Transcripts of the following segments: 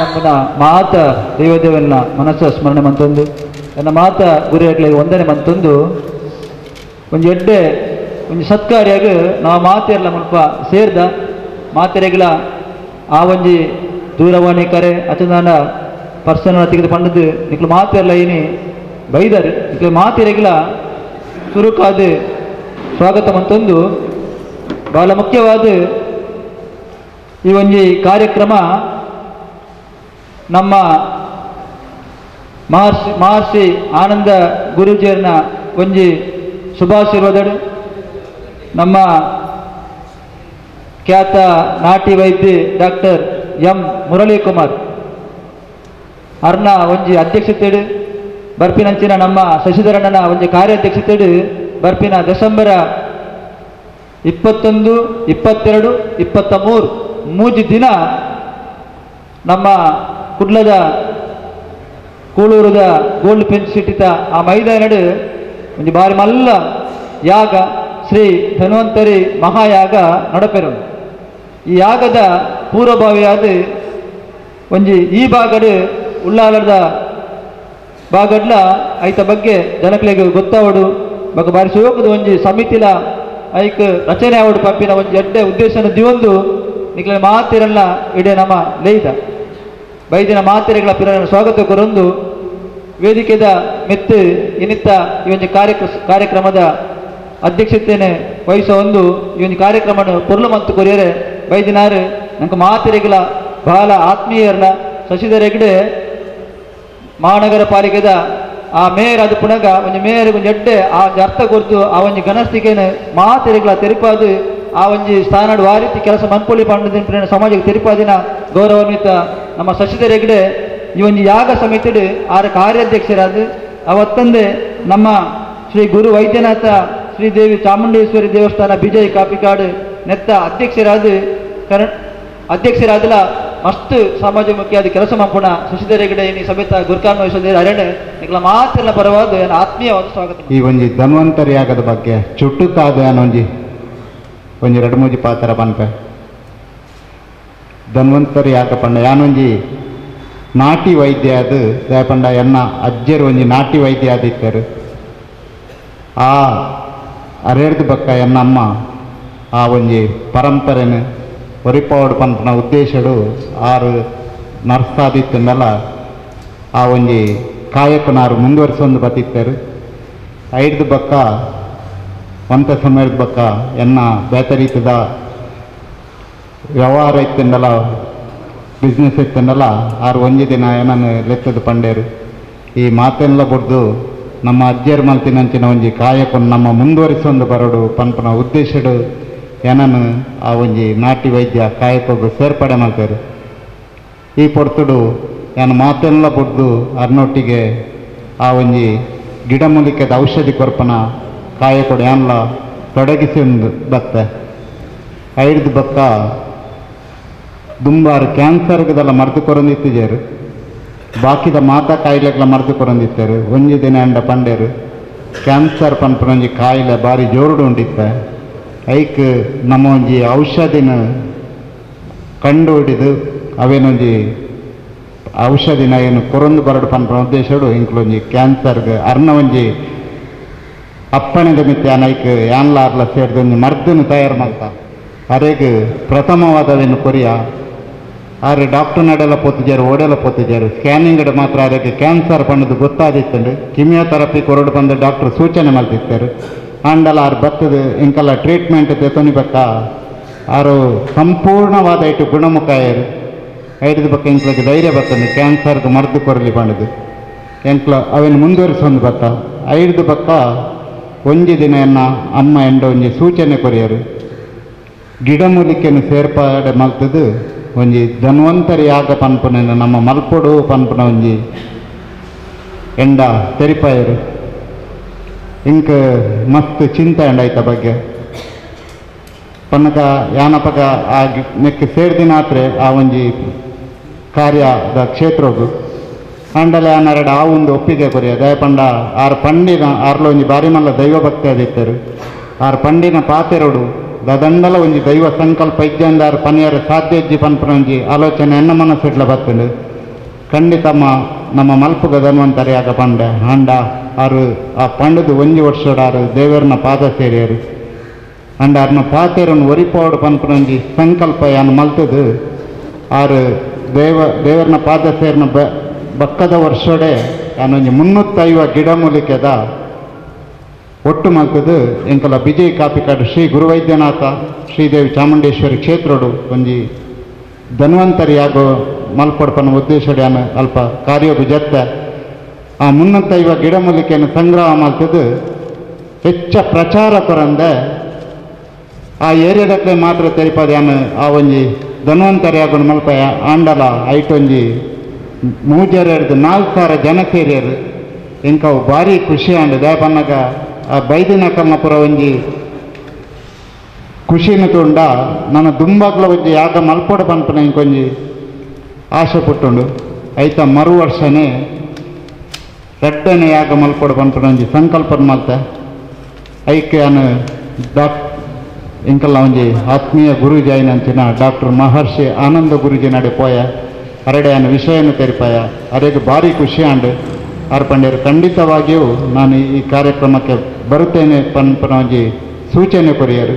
ನಂಬುನ ಮಾತ ದೈವದೇವನ ಮನಸ್ಸು ಸ್ಮರಣೆ ಮಂತೊಂದು ಎನ್ನ ಮಾತ ಗುರಿಯಾಗ್ಲಿಗೆ ವಂದನೆ ಮಂತೊಂದು ಒಂಜಿ ಎಡ್ಡೆ ಒಂಜಿ ಸತ್ಕಾರ್ಯಾಗ ನಾವು ಮಾತೆರ್ಲ ಮುಲ್ಪ ಸೇರ್ದ ಮಾತೆರೆಗ್ಲ ಆ ಒಂಜಿ ದೂರವಾಣಿ ಕರೆ ಅಚನಾನ ಪರ್ಸನ ತೆಗೆದು ಪಂಡದು ನಿಕ್ಲು ಮಾತೆರ್ಲ ಏನಿ ಬೈದರು ನಿಕ್ಲು ಮಾತೆರೆಗ್ಲ ಸುರುಕಾದ ಸ್ವಾಗತ ಮಂತೊಂದು ಬಹಳ ಮುಖ್ಯವಾದ ಈ ಒಂಜಿ ಕಾರ್ಯಕ್ರಮ ನಮ್ಮ ಮಹರ್ಷಿ ಆನಂದ ಗುರೂಜಿಯರ್ನ ಒಂಜಿ ಶುಭಾಶೀರ್ವಾದಡು ನಮ್ಮ ಖ್ಯಾತ ನಾಟಿ ವೈದ್ಯ ಡಾಕ್ಟರ್ ಎಂ ಮುರಳೀಕುಮಾರ್ ಅರ್ನ ಒಂಜಿ ಅಧ್ಯಕ್ಷತೆಡು ಬರ್ಪಿನಂಚಿನ ನಮ್ಮ ಶಶಿಧರಣ್ಣನ ಒಂಜಿ ಕಾರ್ಯಾಧ್ಯಕ್ಷತೆಡು ಬರ್ಪಿನ ಡಿಸೆಂಬರ್ 21, 22, 23 ಮೂಜಿ ದಿನ ನಮ್ಮ ಕುಡ್ಲದ ಕೂಳೂರದ ಗೋಲ್ಡ್ ಪೆಂಚ್ ಸಿಟಿತ ಆ ಮೈದಾನಡು ಒಂಜಿ ಬಾರಿ ಮಲ್ಲ ಯಾಗ ಶ್ರೀ ಧನ್ವಂತರಿ ಮಹಾಯಾಗ ನಡಪೆರು. ಈ ಯಾಗದ ಪೂರ್ವಭಾವಿಯಾದ ಒಂಜಿ ಈ ಭಾಗಡು ಉಳ್ಳಾಲದ ಭಾಗಡ್ಲ ಐತ ಬಗ್ಗೆ ಜನಕ್ಲೆಗ್ ಗೊತ್ತಾವಡು ಬೊಕ ಬಾರಿ ಶೋಕದ ಒಂಜಿ ಸಮಿತಿಲ ಐಕ್ ರಚನೆ ಆವಡು ಪಂಪಿನ ಒಂಜಿ ಎಡ್ಡೆ ಉದ್ದೇಶನ ದಿವೊಂದು ನಿಕ್ಲೆ ಮಾತಿರಲ್ಲ ಇಡೇ ನಮ್ಮ ಲೇಯ್ದ ಬೈದಿನ ಮಾತೆರೆಗಳ ಪಿರನ ಸ್ವಾಗತ ಕೊರೊಂದು ವೇದಿಕೆದ ಮೆತ್ತು ಇನ್ನಿತ್ತ ಈ ಒಂಜಿ ಕಾರ್ಯಕ್ರಮದ ಅಧ್ಯಕ್ಷತೆನೆ ವಹಿಸೋ ಒಂದು ಈ ಒಂದು ಕಾರ್ಯಕ್ರಮ ಪೊರ್ಲು ಮಂತು ಕೊರಿಯರೆ ಬೈದಿನಾರು ನಂಗೆ ಮಾತೆರೆಗಳ ಬಹಳ ಆತ್ಮೀಯರ್ಲ ಶಶಿಧರ್ ಹೆಗ್ಡೆ ಮಹಾನಗರ ಪಾಲಿಕೆದ ಆ ಮೇಯರ್ ಅದು ಪುನಗ ಒಂಜಿ ಮೇಯರ್ ಒಂಜಿ ಎಡ್ಡೆ ಆ ಅರ್ಥ ಕೊರ್ದು ಆ ಒಂಜಿ ಘನಸ್ಥಿಕೆನ ಮಾತೆರೆಗಳ ತೆರಿಪಾದು ಆ ಒಂಜಿ ಸ್ಥಾನಡು ಆ ರೀತಿ ಕೆಲಸ ಮನ್ಪೊಲಿ ಪಂಡ ಸಮಾಜಕ್ಕೆ ತೆರಿಪಾದಿನ ಗೌರವಾನ್ವಿತ ನಮ್ಮ ಶಶಿಧರ್ ಹೆಗ್ಡೆ ಈ ಒಂಜಿ ಯಾಗ ಸಮಿತಿಡು ಆರ ಕಾರ್ಯಾಧ್ಯಕ್ಷರಾದ ಅವತ್ತಂದೆ ನಮ್ಮ ಶ್ರೀ ಗುರು ವೈದ್ಯನಾಥ ಶ್ರೀದೇವಿ ಚಾಮುಂಡೇಶ್ವರಿ ದೇವಸ್ಥಾನ ಬಿಜಯ್ ಕಾಪಿಕಾಡು ನೆತ್ತ ಅಧ್ಯಕ್ಷರಾದ ಅಧ್ಯಕ್ಷರಾದಲ ಮಸ್ತ್ ಸಮಾಜಮುಖಿಯಾದ ಕೆಲಸ ಮಂಪುಣ ಶಶಿಧರ್ ಹೆಗ್ಡೆ ಈ ಸಮೇತ ಗುರ್ಕಾನ್ ವಹಿಸಿದ ಅರಣ್ಯ ನಿಕ್ಲ ಮಾತೆಲ್ಲ ಪರವಾದ ಆತ್ಮೀಯವಾದ ಸ್ವಾಗತ. ಈ ಒಂಜಿ ಧನ್ವಂತರಿ ಯಾಗದ ಬಗ್ಗೆ ಚುಟ್ಟುತ್ತಾದ ಒಂಜಿ ಒಂಜಿ ಎರಡು ಮೂಜಿ ಪಾತ್ರ ಪನ್ಪೆ. ಧನ್ವಂತರಿ ಯಾಗ ಪಂಡ ಯಾನೊಂಜಿ ನಾಟಿ ವೈದ್ಯ ಅದು ದಯಪಂಡ ಎನ್ನ ಅಜ್ಜರು ಒಂಜಿ ನಾಟಿ ವೈದ್ಯ ಆದಿತ್ತರು. ಆ ಅರೇರ್ದು ಬಕ್ಕ ಎನ್ನಮ್ಮ ಆ ಒಂಜಿ ಪರಂಪರೆನು ಒರಿಪಾವಡು ಪನ್ಪನ ಉದ್ದೇಶಡು ಆರು ನರ್ಸಾದಿತ್ತಂದಲ್ಲ ಆ ಒಂಜಿ ಕಾಯಕನಾರು ಮುಂದುವರಿಸೊಂದು ಬತ್ತಿತ್ತರು. ಐದು ಬಕ್ಕ ಒಂತ ಸಮಯದ ಬಕ್ಕ ಎನ್ನ ಬೇತರೀತದ ವ್ಯವಹಾರ ಇತ್ತಂದಲ್ಲ ಬಿಸ್ನೆಸ್ ಇತ್ತಂದಲ್ಲ ಆರು ಒಂಜಿ ದಿನ ಏನನ್ನು ಲೆತ್ತದ ಪಂಡೇರು. ಈ ಮಾತೆಲ್ಲ ಬಡ್ದು ನಮ್ಮ ಅಜ್ಜಿಯರ್ ಮಲ್ತಿನಂಚಿನ ಒಂಜಿ ಕಾಯಕನ್ನು ನಮ್ಮ ಮುಂದುವರಿಸೊಂದು ಬರೋಡು ಪನ್ಪನ ಉದ್ದೇಶಡು ಏನನ್ನು ಆ ಒಂಜಿ ನಾಟಿ ವೈದ್ಯ ಕಾಯಕೋಗು ಸೇರ್ಪಡೆ ಮಾಡ್ತಾರೆ. ಈ ಪೊರ್ತುಡು ಏನು ಮಾತೆಲ್ಲ ಬಡ್ದು ಅರ್ನೊಟ್ಟಿಗೆ ಆ ಒಂಜಿ ಗಿಡಮೂಲಿಕೆದ ಔಷಧಿ ಕೊರ್ಪನ ಕಾಯಕೊಡು ಏನ್ಲ ತೊಡಗಿಸಿ ಒಂದು ಬತ್ತೆ. ಐದು ಬಕ್ಕ ದುಂಬಾರು ಕ್ಯಾನ್ಸರ್ಗದೆಲ್ಲ ಮರ್ದು ಕೊರೊಂದಿತ್ತಿಜಾರು, ಬಾಕಿದ ಮಾತಾ ಕಾಯಿಲೆಗಳ ಮರ್ದು ಕೊರೊಂದಿತ್ತಾರೆ. ಒಂಜಿ ದಿನ ಅಂಡ ಪಂಡೇರು ಕ್ಯಾನ್ಸರ್ ಪನ್ಪನ ಒಂಜಿ ಕಾಯಿಲೆ ಭಾರಿ ಜೋರುಡು ಉಂಡಿತ್ತೆ, ಐಕ್ ನಮ್ಮ ಒಂಜಿ ಔಷಧಿನ ಕಂಡು ಹಿಡಿದು ಅವೇನೊಂಜಿ ಔಷಧಿನ ಏನು ಕೊರೊಂದು ಬರಡು ಪನ್ಪನ ಉದ್ದೇಶಡು ಇಂಕ್ಲೊಂಜಿ ಕ್ಯಾನ್ಸರ್ಗೆ ಅರ್ನ ಒಂಜಿ ಅಪ್ಪಣೆದ ಮಿತ್ತೆ ಐಕ್ ಯಾನ್ಲ ಅರ್ಲ ಸೇರ್ದು ಒಂಜಿ ಮರ್ದನ್ನು ತಯಾರು ಮಾಡ್ತಾ ಅರೆಗ್ ಪ್ರಥಮವಾದವೇನು ಕೊರಿಯ. ಆರೆ ಡಾಕ್ಟರ್ ನಡೆಲ್ಲ ಪೋತಿಜಾರು ಓಡೆಲ್ಲ ಪೋತಿಜಾರು ಸ್ಕ್ಯಾನಿಂಗ್ ಮಾತ್ರ ಅದಕ್ಕೆ ಕ್ಯಾನ್ಸರ್ ಪಣ್ಣದು ಗೊತ್ತಾದಿತ್ತಂಡು ಕಿಮಿಯೋಥೆರಪಿ ಕೊರಡು ಬಂದು ಡಾಕ್ಟರ್ ಸೂಚನೆ ಮಾಡ್ತಿರ್ತಾರೆ. ಆಂಡಲ ಆರು ಬತ್ತದ ಇಂಕೆಲ್ಲ ಟ್ರೀಟ್ಮೆಂಟ್ ತೆತ್ತೊನಿ ಬಕ್ಕ ಆರು ಸಂಪೂರ್ಣವಾದ ಇಟ್ಟು ಗುಣಮುಖ ಆಯರು. ಐದು ಬಕ್ಕ ಇಂಕ್ಲಕ್ಕೆ ಧೈರ್ಯ ಬರ್ತದೆ ಕ್ಯಾನ್ಸರ್ಗೆ ಮದ್ದು ಕೊರಲಿ ಪಂಡದು ಎಂಕ್ಲ ಅವೇನು ಮುಂದುವರಿಸೊಂದು ಬತ್ತ. ಐದು ಬಕ್ಕ ಒಂಜಿ ದಿನ ಎನ್ನ ಅಮ್ಮ ಎಂಡ ಒಂಜಿ ಸೂಚನೆ ಕೊರಿಯರು ಗಿಡಮೂಲಿಕೆಯನ್ನು ಸೇರ್ಪಾಡೆ ಮಲ್ತದು ಒಂಜಿ ಧನ್ವಂತರಿ ಯಾಗ ಪನ್ಪುನ ನಮ್ಮ ಮಲ್ಪೊಡು ಪನ್ಪುನ ಒಂಜಿ ಎಂಡ ತೆರಿಪಾಯರು. ಇಂಕ್ ಮಸ್ತ್ ಚಿಂತೆ ಎಂಡ ಐತ ಬಗ್ಗೆ ಪನ್ನಕ ಯಾನಪಕ ಆ ನೆಕ್ ಸೇರ್ದಿನಾತ್ರೆ ಆ ಒಂಜಿ ಕಾರ್ಯದ ಕ್ಷೇತ್ರಗು ಅಂಡಲ ಯಾನರಡ ಆ ಒಂದು ಒಪ್ಪಿಗೆ ಕೊರಿಯ ದಯಪಂಡ ಆರು ಪಂಡಿನ ಆರ್ಲ ಒಂಜಿ ಬಾರಿ ಮಲ್ಲ ದೈವ ಭಕ್ತಿ ಆದಿತ್ತರು. ಆರು ಪಂಡಿನ ಪಾತೆರಡು ದದಂಡಲ ಒಂಜಿ ದೈವ ಸಂಕಲ್ಪ ಇಜ್ಜಂದಾರು ಪನಿಯರ ಸಾಧ್ಯ ಇಜ್ಜಿ ಪನ್ಪುನ ಒಂಜಿ ಆಲೋಚನೆ ಎನ್ನ ಮನಸ್ಸಿಡ್ಲ ಬತ್ತಂಡು. ಖಂಡಿತಮ್ಮ ನಮ್ಮ ಮಲ್ಪುಗ ಧನ್ವಂತರಿ ಆಗ ಪಂಡೆ ಆಂಡ ಆರು ಆ ಪಂಡದು ಒಂಜಿ ವರ್ಷಡಾರು ದೇವರನ ಪಾದ ಸೇರಿಯರು ಅಂಡ ಅರ್ನ ಪಾತೆರನ್ನು ಒರಿಪೋಡು ಪನ್ಪುನೊಂಜಿ ಸಂಕಲ್ಪ ಯಾನು ಮಲ್ತದು ಆರು ದೇವರನ ಪಾದ ಸೇರಿನ ಬಕ್ಕದ ವರ್ಷಡೆ ಯಾನೊಂಜಿ 350 ಗಿಡಮೂಲಿಕೆದ ಒಟ್ಟು ಮಲ್ತದು ಎಂಕಲ ಬಿಜಯ್ ಕಾಪಿಕಾಡು ಶ್ರೀ ಗುರುವೈದ್ಯನಾಥ ಶ್ರೀದೇವಿ ಚಾಮುಂಡೇಶ್ವರಿ ಕ್ಷೇತ್ರಡು ಒಂಜಿ ಧನ್ವಂತರಿ ಆಗೋ ಮಲ್ಪೊಡ್ಪನ ಉದ್ದೇಶಡೆ ಯಾನು ಅಲ್ಪ ಕಾರ್ಯೋಗು ಜತ್ತ ಆ 350 ಗಿಡಮೂಲಿಕೆಯನ್ನು ಸಂಗ್ರಹ ಮಲ್ತದು ಹೆಚ್ಚ ಪ್ರಚಾರ ಕೊರಂದೆ ಆ ಏರಿಯಾದಕ್ಕೆ ಮಾತ್ರ ತೆರಿಪದ ಯಾನು ಆ ಒಂಜಿ ಧನ್ವಂತರಿ ಆಗೋಣ ಮಲ್ಪಯ ಆಂಡಲ ಐಟೊಂಜಿ 3,000 4,000 ಜನ ಸೇರಿಯರು ಇಂಕವು ಭಾರಿ ಖುಷಿ ಆಂಡು ದಯಪನ್ನಾಗ ಆ ಬೈದಿನ ಕಲ್ನಪುರ ಒಂಜಿ ಖುಷಿನ ತುಂಡ ನನ್ನ ದುಂಬಾಗ್ಲ ಒಂಜಿ ಯಾಗ ಮಲ್ಪೊಡ ಪನ್ಪನ ಇಂಕೊಂಜಿ ಆಶೆ ಪುಟ್ಟುಂಡು ಐತ ಮರು ವರ್ಷನೇ ರಡ್ಡನೆ ಯಾಗ ಮಲ್ಪೊಡ ಪನ್ಪನ ಒಂಜಿ ಸಂಕಲ್ಪ ಮಲ್ತೆ ಐಕೆ ಯಾನು ಇಂಕಲ್ಲ ಒಂಜಿ ಆತ್ಮೀಯ ಗುರುಜಿ ಆಯಿನಂಚಿನ ಡಾಕ್ಟರ್ ಮಹರ್ಷಿ ಆನಂದ ಗುರುಜಿ ನಡೆ ಪೋಯ ಅರಡೆಯನ್ನು ವಿಷಯವನ್ನು ತೆರಿಪಾಯ ಅರೆಗೆ ಭಾರಿ ಖುಷಿ ಆಂಡು ಆರ್ ಪಂಡ್ಯರು ಖಂಡಿತವಾಗಿಯೂ ನಾನು ಈ ಕಾರ್ಯಕ್ರಮಕ್ಕೆ ಬರುತ್ತೇನೆ ಪನ್ಪನ ಒಂಜಿ ಸೂಚನೆ ಕೊರಿಯರು.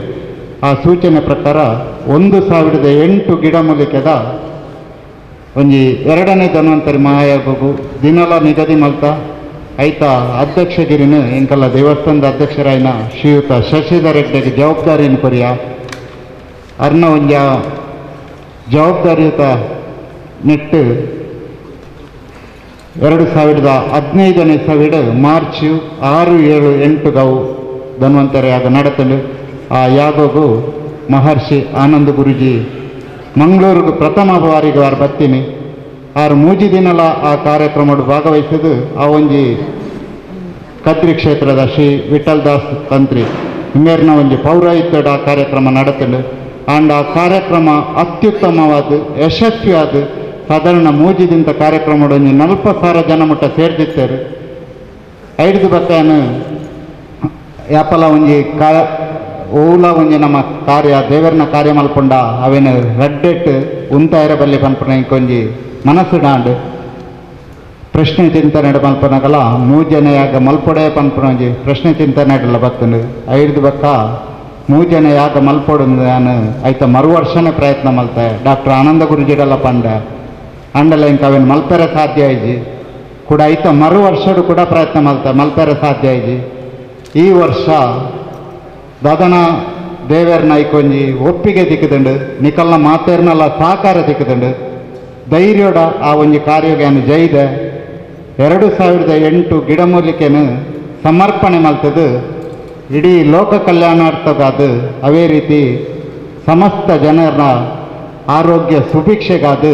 ಆ ಸೂಚನೆ ಪ್ರಕಾರ 1008 ಗಿಡಮೂಲಿಕೆದ ಒಂಜಿ ಎರಡನೇ ಧನ್ವಂತರಿ ಮಹಾಯಾಗವು ದಿನಲ ನಿಗದಿ ಮಲ್ತ ಐತ ಅಧ್ಯಕ್ಷಗಿರಿನ ಎಂಕಲ್ಲ ದೇವಸ್ಥಾನದ ಅಧ್ಯಕ್ಷರಾಯಿನ ಶ್ರೀಯುತ ಶಶಿಧರ್ ಹೆಗ್ಡೆಗೆ ಜವಾಬ್ದಾರಿಯನ್ನು ಕೊರಿಯ ಅರ್ನ ಒಂಜ ಜವಾಬ್ದಾರಿಯುತ ನೆಟ್ಟು 2015ನೇ ಸಾವಿರ ಮಾರ್ಚ್ 6, 7, 8 ಗವು ಧನ್ವಂತರಿ ಯಾಗ ನಡೆತಂಡು. ಆ ಯಾಗವು ಮಹರ್ಷಿ ಆನಂದ ಗುರುಜಿ ಮಂಗಳೂರಿಗೆ ಪ್ರಥಮ ಬಾರಿಗೆ ವಾರ ಬತ್ತೀನಿ ಆರು ಮೂಜಿ ದಿನಲ ಆ ಕಾರ್ಯಕ್ರಮ ಭಾಗವಹಿಸಿದು ಆ ಒಂಜಿ ಕದ್ರಿ ಕ್ಷೇತ್ರದ ಶ್ರೀ ವಿಠಲ್ ದಾಸ್ ತಂತ್ರಿ ಮೇರ್ನ ಒಂಜಿ ಪೌರಾಹಿತ್ಯದ ಆ ಕಾರ್ಯಕ್ರಮ ನಡೆತಂಡು. ಆಂಡ್ ಆ ಕಾರ್ಯಕ್ರಮ ಅತ್ಯುತ್ತಮವಾದ ಯಶಸ್ವಿಯಾದ ಸಾಧಾರಣ ಮೂಜಿದಿಂತ ಕಾರ್ಯಕ್ರಮ ಒಂಜಿ 40,000 ಜನ ಮುಟ್ಟ ಸೇರ್ದಿತ್ತಾರೆ. ಐದು ಬಕ್ಕನು ಯಾಪಲ ಒಂಜಿ ಓಲ ಒಂಜಿ ನಮ್ಮ ಕಾರ್ಯ ದೇವರನ ಕಾರ್ಯ ಮಲ್ಪೊಂಡ ಅವೇನು ರಡ್ಡೆಟ್ಟು ಉಂತಾಯಿರ ಬಲ್ಲಿ ಪನ್ಪುನ ಇಂಕೊಂಜಿ ಮನಸ್ಸು ಡಾಂಡು ಪ್ರಶ್ನೆ ಚಿಂತನೆ ಮಲ್ಪನಗಲ ಮೂಜನೆಯಾಗ ಮಲ್ಪೊಡೆ ಪನ್ಪುನ ಒಂಜಿ ಪ್ರಶ್ನೆ ಚಿಂತನೆ ಇಡಲ್ಲ ಬತ್ತಂಡು. ಐದು ಬಕ್ಕ ಮೂಜನೆಯಾಗ ಮಲ್ಪೊಡು ನಾನು ಐತ ಮರು ವರ್ಷನೇ ಪ್ರಯತ್ನ ಮಲ್ತೆ ಡಾಕ್ಟರ್ ಆನಂದ ಗುರುಜಿಡಲ್ಲ ಪಂಡೆ ಅಂಡಲ ಇಂಕ ಅವೇನು ಮಲ್ಪೆರೆ ಸಾಧ್ಯ ಆಯ್ಜಿ ಕೂಡ ಐತ ಮರು ವರ್ಷಡು ಕೂಡ ಪ್ರಯತ್ನ ಮಲ್ತೆ ಮಲ್ಪೆರೆ ಸಾಧ್ಯ ಆಯ್ಜಿ. ಈ ವರ್ಷ ದಾದನ ದೇವರನ ಐಕೊಂಜಿ ಒಪ್ಪಿಗೆ ದಿಕ್ಕದಂಡು ನಿಕಲ್ನ ಮಾತೇರ್ನಲ್ಲ ಸಹಕಾರ ದಿಕ್ಕದಂಡು ಧೈರ್ಯೋಡ ಆ ಒಂಜಿ ಕಾರ್ಯಗಾನ ಜೈದೆ 2008 ಗಿಡಮೂಲಿಕೆನು ಸಮರ್ಪಣೆ ಮಲ್ತದು ಇಡೀ ಲೋಕ ಕಲ್ಯಾಣಾರ್ಥಗಾದ ಅವೇ ರೀತಿ ಸಮಸ್ತ ಜನರ ಆರೋಗ್ಯ ಸುಭಿಕ್ಷೆಗಾದ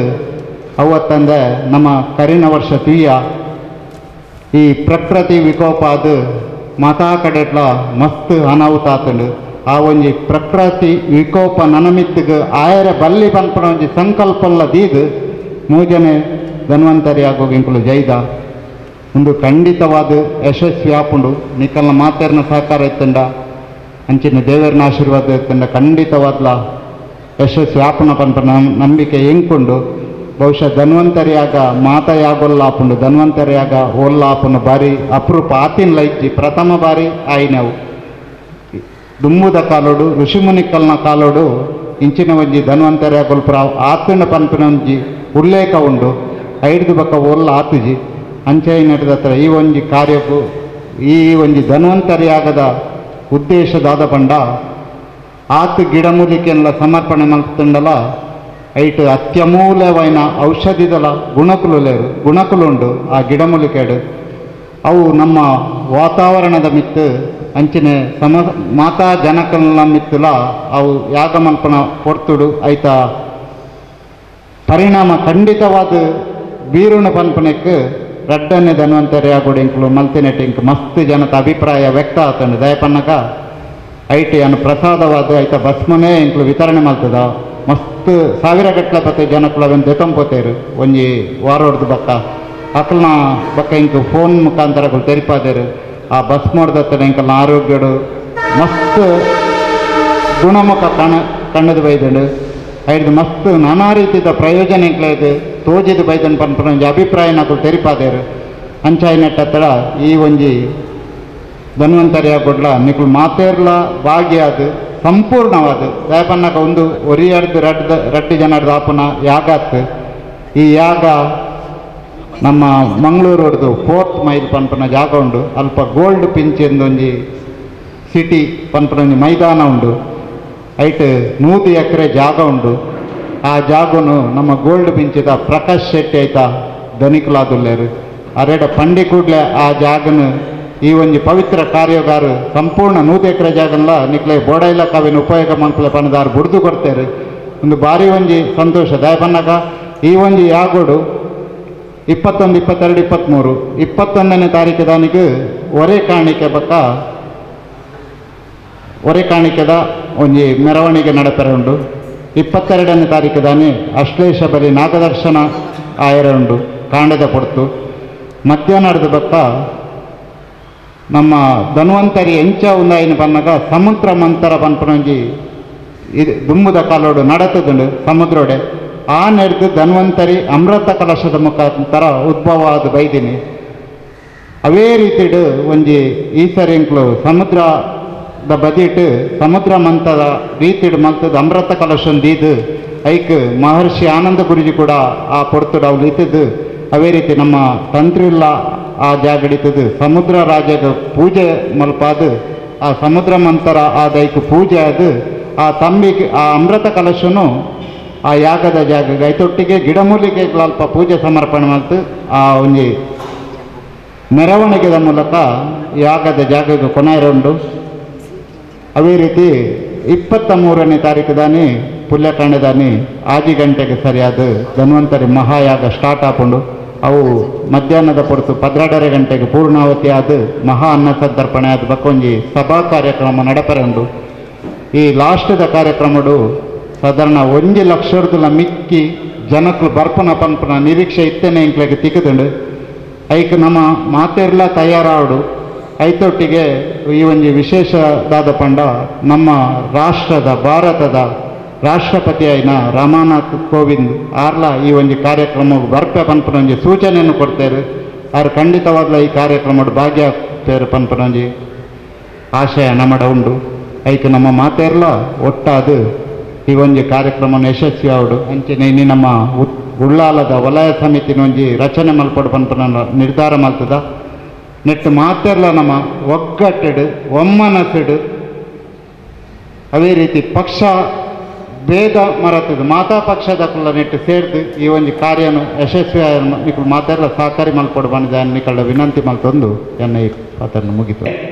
ಅವತ್ತಂದೆ ನಮ್ಮ ಕರಿನ ವರ್ಷ ತೀಯ ಈ ಪ್ರಕೃತಿ ವಿಕೋಪ ಅದು ಮಾತಾ ಕಡೆಟ್ಲ ಮಸ್ತ್ ಅನಾಹುತ ಆತಂಡು. ಆ ಒಂಜಿ ಪ್ರಕೃತಿ ವಿಕೋಪ ನನಮಿತ್ತಿಗೆ ಆಯರ ಬಲ್ಲಿ ಪನ್ಪನ ಒಂಜಿ ಸಂಕಲ್ಪಲ್ಲ ದೀದು ಮೂಜನೆ ಧನ್ವಂತರಿ ಆಗೋಗಿ ಇಂಕುಲು ಜೈದ ಒಂದು ಖಂಡಿತವಾದ ಯಶಸ್ವಿ ಆಪುಂಡು. ನಿಕಲ್ನ ಮಾತೇರ್ನ ಸಹಕಾರ ಇತ್ತಂಡ ಅಂಚಿನ ದೇವರನ ಆಶೀರ್ವಾದ ಇತ್ತಂಡ ಖಂಡಿತವಾದ್ಲ ಯಶಸ್ವಿ ಆಪುಣ ಪನ್ಪನ ನಂಬಿಕೆ ಎಂಕುಂಡು. ಬಹುಶಃ ಧನ್ವಂತರಿಯಾಗ ಮಾತ ಯಾಗೊಲ್ಲ ಆಪುಂಡು ಧನ್ವಂತರಿಯಾಗ ಓಲ್ಲ ಆಪುಂಡು ಬಾರಿ ಅಪರೂಪ ಆತಿನ ಲೈಜ್ಜಿ ಪ್ರಥಮ ಬಾರಿ ಆಯಿನವು. ದುಮ್ಮುದ ಕಾಲೋಡು ಋಷಿಮುನಿಕಲ್ನ ಕಾಲೋಡು ಇಂಚಿನ ಒಂಜಿ ಧನ್ವಂತರಿಯಾಗೊಲ್ಪುರ ಆತಿನ ಪನ್ಪಿನ ಒಂಜಿ ಉಲ್ಲೇಖ ಉಂಡು. ಐಡ್ದು ಬಕ್ಕ ಓಲ್ಲ ಆತುಜಿ ಅಂಚೆ ನಡೆದ ಈ ಒಂಜಿ ಕಾರ್ಯಕ್ಕೂ ಈ ಒಂಜಿ ಧನ್ವಂತರಿಯಾಗದ ಉದ್ದೇಶದಾದ ಪಂಡ ಆತು ಗಿಡಮೂಲಿಕೆಲ್ಲ ಸಮರ್ಪಣೆ ಮಲ್ತುಂಡಲ ಐಟ್ ಅತ್ಯಮೂಲ್ಯವಾಯಿನ ಔಷಧಿದಲ ಗುಣಕುಲು ಲೇರು ಗುಣಕುಲುಂಡು ಆ ಗಿಡಮೂಲಿಕೆಡು ಅವು ನಮ್ಮ ವಾತಾವರಣದ ಮಿತ್ತು ಅಂಚಿನ ಸಮ ಮಾತಾ ಜನಕಲ್ನ ಮಿತ್ತುಲ ಅವು ಯಾಗ ಮಲ್ಪನ ಪೊರ್ತುಡು ಐತ ಪರಿಣಾಮ ಖಂಡಿತವಾದ ಬೀರುಣ ಪನ್ಪನೆಕ್ ರಡ್ಡನೆ ಧನ್ವಂತರಿ ಆಗೋಡು ಇಂಕುಲು ಮಲ್ತಿನೆಟ್ ಇಂಕ್ ಮಸ್ತ್ ಜನತ ಅಭಿಪ್ರಾಯ ವ್ಯಕ್ತ ಆತಂಡು. ದಯಪನ್ನಕ ಐಟ್ ಅನ್ನು ಪ್ರಸಾದವಾದ ಐತ ಭಸ್ಮನೇ ಇಂಕುಲು ವಿತರಣೆ ಮಲ್ತದ ಮಸ್ತ್ ಸಾವಿರ ಗಟ್ಟಲೆ ಪತ್ತೆ ಜನಕುಲು ಅವೆನ್ ದೆತೊಂಪೋತೇರು ಒಂಜಿ ವಾರೋಡ್ದು ಬಕ್ಕ ಅಕಲ್ನ ಬಕ್ಕ ಇಂಕ್ ಫೋನ್ ಮುಖಾಂತರ ತೆರಿಪಾದೇರು ಆ ಭಸ್ಮೋಡ್ದತ್ತನ ಇಂಕಲ್ನ ಆರೋಗ್ಯಡು ಮಸ್ತ್ ಗುಣಮುಖ ಕಣ್ಣದು ಬೈದಂಡು ಐದು ಮಸ್ತ್ ನಾನಾ ರೀತಿಯ ಪ್ರಯೋಜನ ಇಂಕ್ಲೇದು ತೋಜಿದ ಬೈದನ್ ಪನ್ಪುನ ಒಂಜಿ ಅಭಿಪ್ರಾಯ ನಕುಲು ತೆರಿಪಾದೇರು. ಅಂಚಾಯಿನೆಟ್ಟತ್ತಡ ಈ ಒಂಜಿ ಧನ್ವಂತರಿ ಆಗೋಡ್ಲ ನಿಕುಲು ಮಾತೇರ್ಲ ಭಾಗಿಯಾದ ಸಂಪೂರ್ಣವಾದ ದಯಪನ್ನಕ ಒಂದು ಒರಿಯರ್ದು ರಡ್ಡ ರಡ್ಡು ಜನರ್ದು ಆಪುನ ಯಾಗಾತ್. ಈ ಯಾಗ ನಮ್ಮ ಮಂಗಳೂರದ್ದು 4th mile ಪನ್ಪುನ ಜಾಗ ಉಂಡು. ಅಲ್ಪ ಗೋಲ್ಡ್ ಪಿಂಚ್ ಎಂದೊಂಜಿ ಸಿಟಿ ಪನ್ಪುನ ಒಂಜಿ ಮೈದಾನ ಉಂಡು. ಐಟ್ 100 ಎಕರೆ ಜಾಗ ಉಂಡು. ಆ ಜಾಗನು ನಮ್ಮ ಗೋಲ್ಡ್ ಪಿಂಚಿದ ಪ್ರಕಾಶ್ ಶೆಟ್ಟಿ ಐತ ಧನಿಕುಲಾದುಲ್ಲೇರು. ಅರೆಡ ಪಂಡಿ ಕೂಡಲೇ ಆ ಜಾಗನು ಈ ಒಂಜಿ ಪವಿತ್ರ ಕಾರ್ಯಗಾರ ಸಂಪೂರ್ಣ 100 ಎಕರೆ ಜಾಗನ್ಲ ನಿಕ್ಲೆ ಬೋಡೈಲ ಕಾವಿನ ಉಪಯೋಗ ಮನ್ಪುಲೆ ಪಣದಾರು ಬುಡ್ದು ಕೊಡ್ತೇರು. ಒಂದು ಭಾರಿ ಒಂಜಿ ಸಂತೋಷ ದಯಪನ್ನಕ ಈ ಒಂಜಿ ಯಾಗೋಡು 21, 22, 23 21ನೇ ತಾರೀಕು ದಾನಿಗೆ ಒರೆ ಕಾಣಿಕೆ ಬಕ್ಕ ಒರೆ ಕಾಣಿಕೆದ ಒಂಜಿ ಮೆರವಣಿಗೆ ನಡಪೆರೆ ಉಂಡು. 22ನೇ ತಾರೀಕು ದಾನಿ ಅಶ್ಲೇಷ ಬಲಿ ನಾಗದರ್ಶನ ಆಯರ ಉಂಡು ಕಾಂಡದ ಪೊಡ್ತು. ಮಧ್ಯಾಹ್ನದ ಬಕ್ಕ ನಮ್ಮ ಧನ್ವಂತರಿ ಎಂಚ ಉಂದಾಯಿನ ಪನ್ನಗ ಸಮುದ್ರ ಮಂತರ ಪನ್ಪುನ ಒಂಜಿ ಇದು ದುಂಬುದ ಕಾಲೋಡು ನಡತದುಂಡು ಸಮುದ್ರೋಡೆ. ಆ ನೆಡ್ದು ಧನ್ವಂತರಿ ಅಮೃತ ಕಲಶದ ಮುಖಾಂತರ ಉದ್ಭವ ಆದ ಬೈದಿನಿ. ಅವೇ ರೀತಿಡು ಒಂಜಿ ಈ ಸರಿಂಕ್ಲು ಸಮುದ್ರದ ಬದಿಟ್ಟು ಸಮುದ್ರ ಮಂತದ ರೀತಿಡು ಮಂತದ ಅಮೃತ ಕಲಶನ್ ದೀದು ಐಕ್ ಮಹರ್ಷಿ ಆನಂದ ಗುರುಜಿ ಕೂಡ ಆ ಪೊರ್ತುಡು ಅವ್ಲು ಇತ್ತದು. ಅವೇ ರೀತಿ ನಮ್ಮ ತಂತ್ರಿಲ್ಲ ಆ ಜಾಗಡಿತದು ಸಮುದ್ರ ರಾಜಗ ಪೂಜೆ ಮಲ್ಪಾದು ಆ ಸಮುದ್ರ ಮಂತರ ಆದೈಕ್ ಪೂಜೆ ಅದು ಆ ತಂಬಿಗೆ ಆ ಅಮೃತ ಕಲಶನು ಆ ಯಾಗದ ಜಾಗ ಐತೊಟ್ಟಿಗೆ ಗಿಡಮೂಲಿಕೆ ಅಲ್ಪ ಪೂಜೆ ಸಮರ್ಪಣೆ ಮಾಡ್ತು ಆ ಒಂಜಿ ಮೆರವಣಿಗೆದ ಮೂಲಕ ಯಾಗದ ಜಾಗಕ್ಕೆ ಕೊನೆಯರುಂಡು. ಅದೇ ರೀತಿ 23ನೇ ತಾರೀಕು ದಾನಿ ಪುಲ್ಯಕಾಂಡದಾನಿ 6 ಗಂಟೆಗೆ ಸರಿಯಾದ ಧನ್ವಂತರಿ ಮಹಾಯಾಗ ಸ್ಟಾರ್ಟ್ ಆಪುಂಡು. ಅವು ಮಧ್ಯಾಹ್ನದ ಪೊರ್ತು 12:30 ಗಂಟೆಗೆ ಪೂರ್ಣಾವತಿ ಆದ ಮಹಾ ಅನ್ನ ಸಂತರ್ಪಣೆ ಆದ ಬಕ್ಕೊಂಜಿ ಸಭಾ ಕಾರ್ಯಕ್ರಮ ನಡಪೆರುಂಡು. ಈ ಲಾಸ್ಟ್ದ ಕಾರ್ಯಕ್ರಮಡು ಸಾಧಾರಣ 1 ಲಕ್ಷರ್ದುಲ ಮಿಕ್ಕಿ ಜನಕ್ಲು ಬರ್ಪುನ ಪನ್ಪುನ ನಿರೀಕ್ಷೆ ಇತ್ತೇನೆ ಇಂಕ್ಲೆಗೆ ತಿಕ್ಕದುಂಡು. ಐಕ್ ನಮ್ಮ ಮಾತೆರ್ಲ ತಯಾರಾವಡು. ಐತೊಟ್ಟಿಗೆ ಈ ಒಂಜಿ ವಿಶೇಷ ದಾದ ಪಂಡ ನಮ್ಮ ರಾಷ್ಟ್ರದ ಭಾರತದ ರಾಷ್ಟ್ರಪತಿ ಆಯಿನ ರಾಮನಾಥ್ ಕೋವಿಂದ್ ಆರ್ಲ ಈ ಒಂಜಿ ಕಾರ್ಯಕ್ರಮ ಬರ್ಪೆ ಪನ್ಪುನ ಒಂಜಿ ಸೂಚನೆಯನ್ನು ಕೊಡ್ತೇವೆ. ಆರು ಖಂಡಿತವಾಗ್ಲ ಈ ಕಾರ್ಯಕ್ರಮದ ಭಾಗಿಯಾಗ್ತೇರು ಪನ್ಪುನ ಒಂಜಿ ಆಶಯ ನಮ್ಮಡ ಉಂಡು. ಐಕ್ ನಮ್ಮ ಮಾತೆರ್ಲ ಒಟ್ಟಾದು ಈ ಒಂಜಿ ಕಾರ್ಯಕ್ರಮ ಯಶಸ್ವಿ ಆವಡು. ಅಂಚನೆ ಇನ್ನಿ ನಮ್ಮ ಉಳ್ಳಾಲದ ವಲಯ ಸಮಿತಿನ ಒಂಜಿ ರಚನೆ ಮಲ್ಪಡು ಪನ್ಪುನ ನಿರ್ಧಾರ ಮಲ್ತದ. ನೆಟ್ಟು ಮಾತೆರ್ಲ ನಮ್ಮ ಒಗ್ಗಟ್ಟೆಡು ಒಮ್ಮನಸ್ಸಿಡು ಅದೇ ರೀತಿ ಪಕ್ಷ ಭೇದ ಮರತದ ಮಾತಾ ಪಕ್ಷದ ಕುಲ್ಲ ನೆಟ್ಟು ಸೇರ್ದು ಈ ಒಂಜಿ ಕಾರ್ಯನು ಯಶಸ್ವಿ ನಿಕುಲು ಮಾತೆರ್ಲ ಸಹಕಾರಿ ಮಲ್ಪಡು ಬಂದಿದೆ ನಿಕಳ ವಿನಂತಿ ಮಲ್ತೊಂದು ಎನ್ನ ಈ ಪಾತ್ರನ ಮುಗಿತು.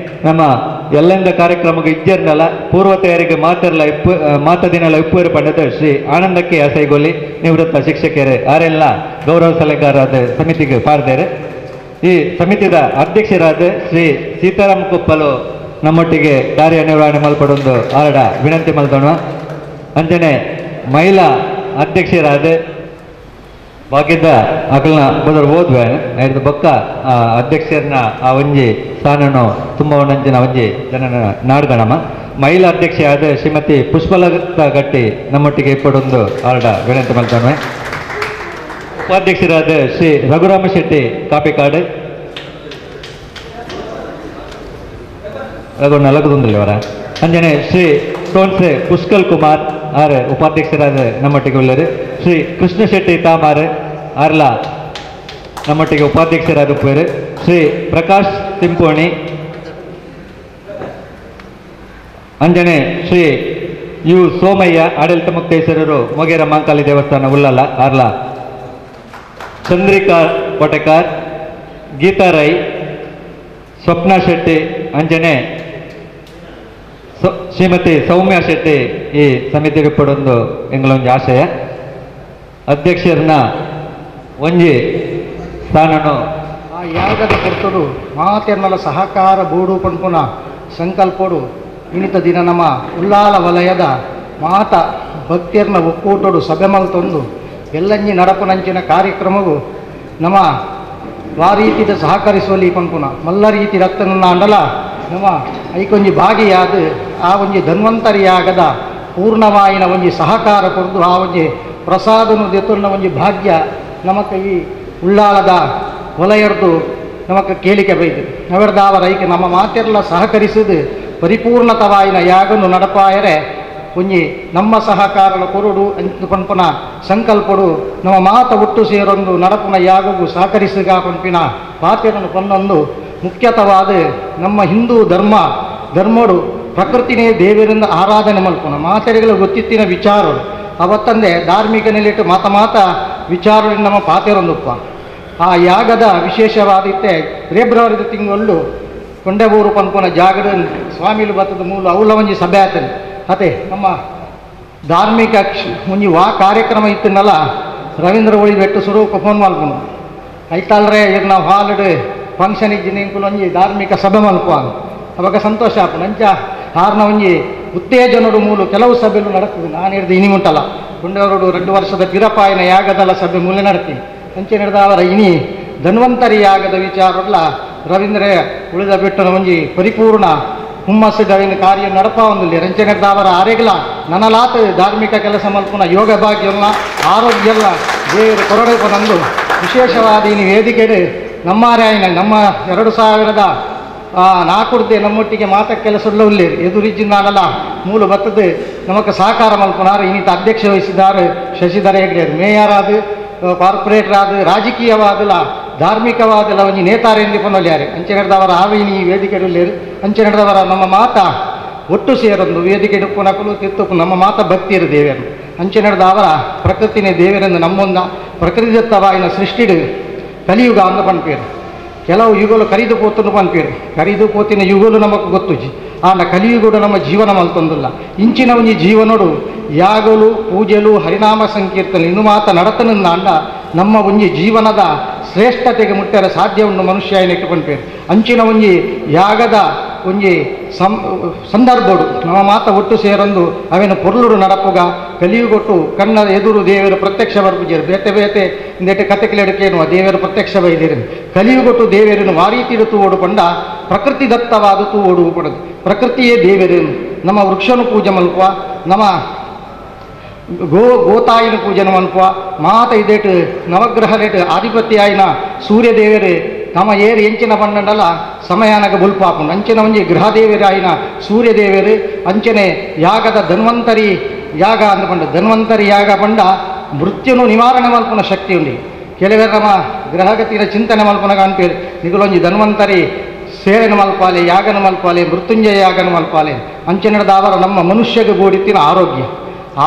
ನಮ್ಮ ಎಲ್ಲೆಂದ ಕಾರ್ಯಕ್ರಮಕ್ಕೆ ಇಜ್ಜರ್ನಲ್ಲ ಪೂರ್ವ ತಯಾರಿಗೆ ಮಾತೆರ್ಲ ಇಪ್ಪು ಮಾತ ದಿನಲ ಇಪ್ಪುವರು ಪಂಡದ ಶ್ರೀ ಆನಂದಕ್ಕೆ ಅಸೈಗೊಲ್ಲಿ ನಿವೃತ್ತ ಶಿಕ್ಷಕರೇ ಆರೆಲ್ಲ ಗೌರವ ಸಲಹೆಗಾರರಾದ ಸಮಿತಿಗೆ ಪಾರ್ದೇರೆ. ಈ ಸಮಿತಿದ ಅಧ್ಯಕ್ಷರಾದ ಶ್ರೀ ಸೀತಾರಾಮ ಕೊಪ್ಪಲು ನಮ್ಮೊಟ್ಟಿಗೆ ಕಾರ್ಯನಿರ್ವಹಣೆ ಮಲ್ಪಡೊಂದು ಆರಡ ವಿನಂತಿ ಮಲ್ತೋಣ. ಅಂಚನೆ ಮಹಿಳಾ ಅಧ್ಯಕ್ಷರಾದ ಬಾಕಿದ್ದ ಅಕಲ್ನ ಬದಲು ಓದ್ವೆ ಐದು ಬೊಕ್ಕ ಅಧ್ಯಕ್ಷರನ್ನ ಆ ಒಂಜಿ ಸ್ಥಾನನು ತುಂಬ ಒಂಜಿನ ಒಂಜಿ ಜನನ ನಾಡ್ಗಣಮ. ಮಹಿಳಾ ಅಧ್ಯಕ್ಷೆಯಾದ ಶ್ರೀಮತಿ ಪುಷ್ಪಲತಾ ಗಟ್ಟಿ ನಮ್ಮೊಟ್ಟಿಗೆ ಇಪ್ಪಡೊಂದು ಆರಡ ವಿನಂತಿ ಮಲ್ತೋಣ. ಉಪಾಧ್ಯಕ್ಷರಾದ ಶ್ರೀ ರಘುರಾಮ ಶೆಟ್ಟಿ ಕಾಪಿಕಾಡು ರಘು ನಲಕದೊಂದಿಲ್ಲವರ. ಅಂಜನೆ ಶ್ರೀ ಟೋನ್ಸೆ ಪುಷ್ಕಲ್ ಕುಮಾರ್ ಆರ್ ಉಪಾಧ್ಯಕ್ಷರಾದ ನಮ್ಮೊಟ್ಟಿಗೆ ಉಳ್ಳರು. ಶ್ರೀ ಕೃಷ್ಣ ಶೆಟ್ಟಿ ತಾಮಾರ್ ಆರ್ಲಾ ನಮ್ಮೊಟ್ಟಿಗೆ ಉಪಾಧ್ಯಕ್ಷರಾದ ಉಪ್ಪೇರು. ಶ್ರೀ ಪ್ರಕಾಶ್ ತಿಂಪೋಣಿ ಅಂಜನೆ ಶ್ರೀ you Somaiah ಆಡಳಿತ ಮುಕ್ತೇಶ್ವರರು ಮೊಗೇರ ಮಾಂಕಾಲಿ ದೇವಸ್ಥಾನ ಉಳ್ಳಲ್ಲ ಆರ್ಲಾ. ಚಂದ್ರಿಕಾ ಕೋಟೆಕಾರ್, ಗೀತಾ ರೈ, ಸ್ವಪ್ನ ಶೆಟ್ಟಿ ಅಂಜನೆ ಶ್ರೀಮತಿ ಸೌಮ್ಯ ಶೆಟ್ಟಿ ಈ ಸಮಿತಿ ಪಡೊಂದು ಎಂಗಳೊಂಜಿ ಆಶಯ. ಅಧ್ಯಕ್ಷರನ್ನ ಒಂಜಿ ಸ್ಥಾನನು ಆ ಯಾಗದ ಪೊರ್ತುಡು ಮಾತೆರ್ನಲ ಸಹಕಾರ ಬೋಡು ಪನ್ಪುನ ಸಂಕಲ್ಪೋಡು ಇನಿತ ದಿನ ನಮ್ಮ ಉಲ್ಲಾಲ ವಲಯದ ಮಾತ ಭಕ್ತಿಯರ್ನ ಒಕ್ಕೂಟೋಡು ಸಭೆ ಮಲ್ತೊಂದು ಎಲ್ಲಂಜಿ ನಡಪುನಂಚಿನ ಕಾರ್ಯಕ್ರಮವು ನಮ್ಮ ವಾ ರೀತಿದ ಸಹಕರಿಸುವಲ್ಲಿ ಪನ್ಪುನ ಮಲ್ಲ ರೀತಿ ರಕ್ತನ ಅಂಡಲ ನಮ್ಮ ಐಕೊಂಜಿ ಭಾಗಿಯಾದ ಆ ಒಂಜಿ ಧನ್ವಂತರಿಯಾಗದ ಪೂರ್ಣವಾಯಿನ ಒಂಜಿ ಸಹಕಾರ ಕೊರ್ದು ಆ ಒಂಜಿ ಪ್ರಸಾದನು ದೆತುನ್ನ ಒಂಜಿ ಭಾಗ್ಯ ನಮಕ ಈ ಉಳ್ಳಾಲದ ವಲಯರ್ದು ನಮಕ ಕೇಳಿಕೆ ಬೈದು ಅವರದಾವರ ಐಕೆ ನಮ್ಮ ಮಾತೆಲ್ಲ ಸಹಕರಿಸಿದು ಪರಿಪೂರ್ಣತವಾಯಿನ ಯಾಗನ್ನು ನಡಪಾಯರೆ ಒಂಜಿ ನಮ್ಮ ಸಹಕಾರಲ ಕೊರುಡು ಅಂಚ ಪನ್ಪುನ ಸಂಕಲ್ಪಡು ನಮ್ಮ ಮಾತ ಒಟ್ಟು ಸೇರೊಂದು ನಡಪುನ ಯಾಗಗೂ ಸಹಕರಿಸಿಗ ಪನ್ಪಿನ ಪಾತೆರನ್ನು ಪನ್ನೊಂದು ಮುಖ್ಯತವಾದ ನಮ್ಮ ಹಿಂದೂ ಧರ್ಮಡು ಪ್ರಕೃತಿನೇ ದೇವರಿಂದ ಆರಾಧನೆ ಮಲ್ಪುನ ಮಾತೆರೆಗಳ ಗೊತ್ತಿತ್ತಿನ ವಿಚಾರ ಅವತ್ತಂದೆ ಧಾರ್ಮಿಕ ನೆಲೆಟ್ಟು ಮಾತ ಮಾತ ವಿಚಾರ ನಮ್ಮ ಪಾತೆರೊಂದುಪ್ಪ. ಆ ಯಾಗದ ವಿಶೇಷವಾದಿತ್ತೆ ಫೆಬ್ರವರಿ ತಿಂಗಳು ಕೊಂಡೆಬೂರು ಪನ್ಪುನ ಜಾಗದ ಸ್ವಾಮಿಲು ಬತ್ತದ ಮೂಲ ಅವಲ ಒಂಜಿ ಸಭೆ ಆತನೆ ಅತೆ ನಮ್ಮ ಧಾರ್ಮಿಕ ಒಂಜಿ ವಾ ಕಾರ್ಯಕ್ರಮ ಇತ್ತನಲ್ಲ ರವೀಂದ್ರ ಒಳಿ ಬೆಟ್ಟು ಸುರೂಪ ಫೋನ್ ಮಲ್ಪುನು ಐತಾಳ್ರೆ ಇರ್ ನಾವು ಹಾಲ್ಡ್ ಫಂಕ್ಷನ್ ಇಜ್ಜಿ ನಿಂಕುಲು ಒಂಜಿ ಧಾರ್ಮಿಕ ಸಭೆ ಮಲ್ಪುವ ಅವಾಗ ಸಂತೋಷ ಆಪುಂಡು. ಅಂಚ ಆರ್ನ ಒಂಜಿ ಉತ್ತೇಜನಡು ಮೂಲು ಕೆಲವು ಸಭೆಲು ನಡಕ್ತದೆ. ನಾನು ಹಿಡ್ದು ಇನಿ ಉಂಟಲ್ಲ ಕೊಂಡೆವರುಡು 2 ವರ್ಷದ ಪಿರಪಾಯಿನ ಯಾಗದಲ್ಲ ಸಭೆ ಮೂಲೆ ನಡ್ತೀನಿ ಅಂಚೆ ನಡೆದವರ ಇನಿ ಧನ್ವಂತರಿ ಯಾಗದ ವಿಚಾರಲ್ಲ ರವೀಂದ್ರ ಉಳಿದ ಬಿಟ್ಟನ ಒಂಜಿ ಪರಿಪೂರ್ಣ ಹುಮ್ಮಸ್ಸುಗವಿನ ಕಾರ್ಯ ನಡಪ ಒಂದಿಲ್ಲ. ರಂಚೆ ನಡೆದವರ ಆರೆಗ್ಲ ನನಲಾತ ಧಾರ್ಮಿಕ ಕೆಲಸ ಮಲ್ಪುನ ಯೋಗ ಭಾಗ್ಯಲ್ಲ ಆರೋಗ್ಯಲ್ಲ ದೇವರು ಕೊರಡಪ್ಪ ನಂದು ವಿಶೇಷವಾದ ಇನಿ ವೇದಿಕೆಡು ನಮ್ಮಾರಾಯಣ ನಮ್ಮ 2004 ನಮ್ಮೊಟ್ಟಿಗೆ ಮಾತ ಕೆಲಸಲ್ಲ ಉಲ್ಲೇರು ಎದುರಿಜಿನಾನಲ್ಲ ಮೂಲ ಬತ್ತದು ನಮಕ ಸಹಕಾರ ಮಲ್ಪುನಾರು ಇನ್ನಿತ ಅಧ್ಯಕ್ಷ ವಹಿಸಿದ್ದಾರೆ ಶಶಿಧರ ಹೆಗ್ಡೆ ಮೇಯರ್ ಆದ ಕಾರ್ಪೊರೇಟರ್ ಆದ ರಾಜಕೀಯವಾದಲ ಧಾರ್ಮಿಕವಾದಲ ಒಂಜಿ ನೇತಾರೆ ಎಂದು ಪನ್ನೊಲ್ಯಾರು ಅಂಚೆ ನಡೆದವರ ಆವಿನಿ ವೇದಿಕೆ ಉಲ್ಲೇರು ಅಂಚೆ ನಡೆದವರ ನಮ್ಮ ಮಾತ ಒಟ್ಟು ಸೇರೊಂದು ವೇದಿಕೆ ಡುಪ್ಪುನಕಲು ತಿತ್ತುಪು ನಮ್ಮ ಮಾತ ಭಕ್ತಿಯರು ದೇವರು ಅಂಚೆ ನಡೆದ ಅವರ ಪ್ರಕೃತಿನೇ ದೇವರೆಂದು ನಮ್ಮೊಂದ ಪ್ರಕೃತಿದತ್ತವಾಯಿನ ಸೃಷ್ಟಿಡು ಕಲಿಯುಗ ಅಂದ ಪನ್ಪೇರು ಕೆಲವು ಯುಗಲು ಕರಿದು ಪೋತನು ಪನ್ಪೇರು ಕರಿದು ಪೋತಿನ ಯುಗಲು ನಮಕ್ ಗೊತ್ತುಜಿ ಆಂಡ ಕಲಿಯುಗಡು ನಮ್ಮ ಜೀವನ ಮಲ್ತೊಂದಿಲ್ಲ ಇಂಚಿನ ಒಂಜಿ ಜೀವನೋಡು ಯಾಗಲು ಪೂಜೆಲು ಹರಿನಾಮ ಸಂಕೀರ್ತನೆ ಇನ್ನು ಮಾತ ನಡತನಿಂದ ಅಂಡ ನಮ್ಮ ಒಂಜಿ ಜೀವನದ ಶ್ರೇಷ್ಠತೆಗೆ ಮುಟ್ಟರ ಸಾಧ್ಯ ಉಂಡು ಮನುಷ್ಯ ನೆಟ್ಟು ಪನ್ಪೇರು ಅಂಚಿನ ಒಂಜಿ ಯಾಗದ ಒಂಜಿ ಸಂದರ್ಭಡು ನಮ್ಮ ಮಾತ ಒಟ್ಟು ಸೇರೊಂದು ಅವೇನು ಪೊರ್ಲುಡು ನಡಪುಗ ಕಲಿಯುಗೊಟ್ಟು ಕಣ್ಣ ಎದುರು ದೇವರು ಪ್ರತ್ಯಕ್ಷ ಬರ್ಪುಜೇರು ಬೇತೆ ಬೇತೆ ಇಂದೆಟ್ಟು ಕತೆಕಿಲೆಡುಕೇನು ದೇವರು ಪ್ರತ್ಯಕ್ಷ ಬೈದಿರು ಕಲಿಯುಗೊಟ್ಟು ದೇವರನ್ನು ವಾರೀತಿಡು ತೂವೋಡು ಪಂಡ ಪ್ರಕೃತಿ ದತ್ತವಾದ ತೂವೋಡು ಪಡದು ಪ್ರಕೃತಿಯೇ ದೇವರೇನು ನಮ್ಮ ವೃಕ್ಷನು ಪೂಜೆ ಮಲ್ಪುವ ನಮ್ಮ ಗೋತಾಯಿನ ಪೂಜೆನ ಮಲ್ಪುವ ಮಾತ ಇದೇಟು ನವಗ್ರಹ ರೇಟ್ ಆಧಿಪತ್ಯ ಆಯಿನ ಸೂರ್ಯದೇವರೇ ತಮ್ಮ ಏರು ಎಂಚಿನ ಪಂಡಂಡಲ ಸಮಯಾನಗ ಬುಲ್ಪಾಪುಂಡು ಅಂಚಿನ ಒಂಜಿ ಗೃಹದೇವರಾಯಿನ ಸೂರ್ಯದೇವರು ಅಂಚನೆ ಯಾಗದ ಧನ್ವಂತರಿ ಯಾಗ ಅಂದ್ಕೊಂಡು ಧನ್ವಂತರಿ ಯಾಗ ಪಂಡ ಮೃತ್ಯುನು ನಿವಾರಣೆ ಮಲ್ಪುನ ಶಕ್ತಿ ಉಂಡಿ ಕೆಲವರು ನಮ್ಮ ಗ್ರಹಗತಿಯ ಚಿಂತನೆ ಮಲ್ಪುನಗ ಅನ್ಪೇರು ನಿಗುಲೊಂಜಿ ಧನ್ವಂತರಿ ಸೇವೆನ ಮಲ್ಪಾಲೆ ಯಾಗನ ಮಲ್ಪಾಲೆ ಮೃತ್ಯುಂಜಯ ಯಾಗನ ಮಲ್ಪಾಲೆ ಅಂಚೆನದ ಅವರ ನಮ್ಮ ಮನುಷ್ಯಗೆ ಗೋಡಿತ್ತಿನ ಆರೋಗ್ಯ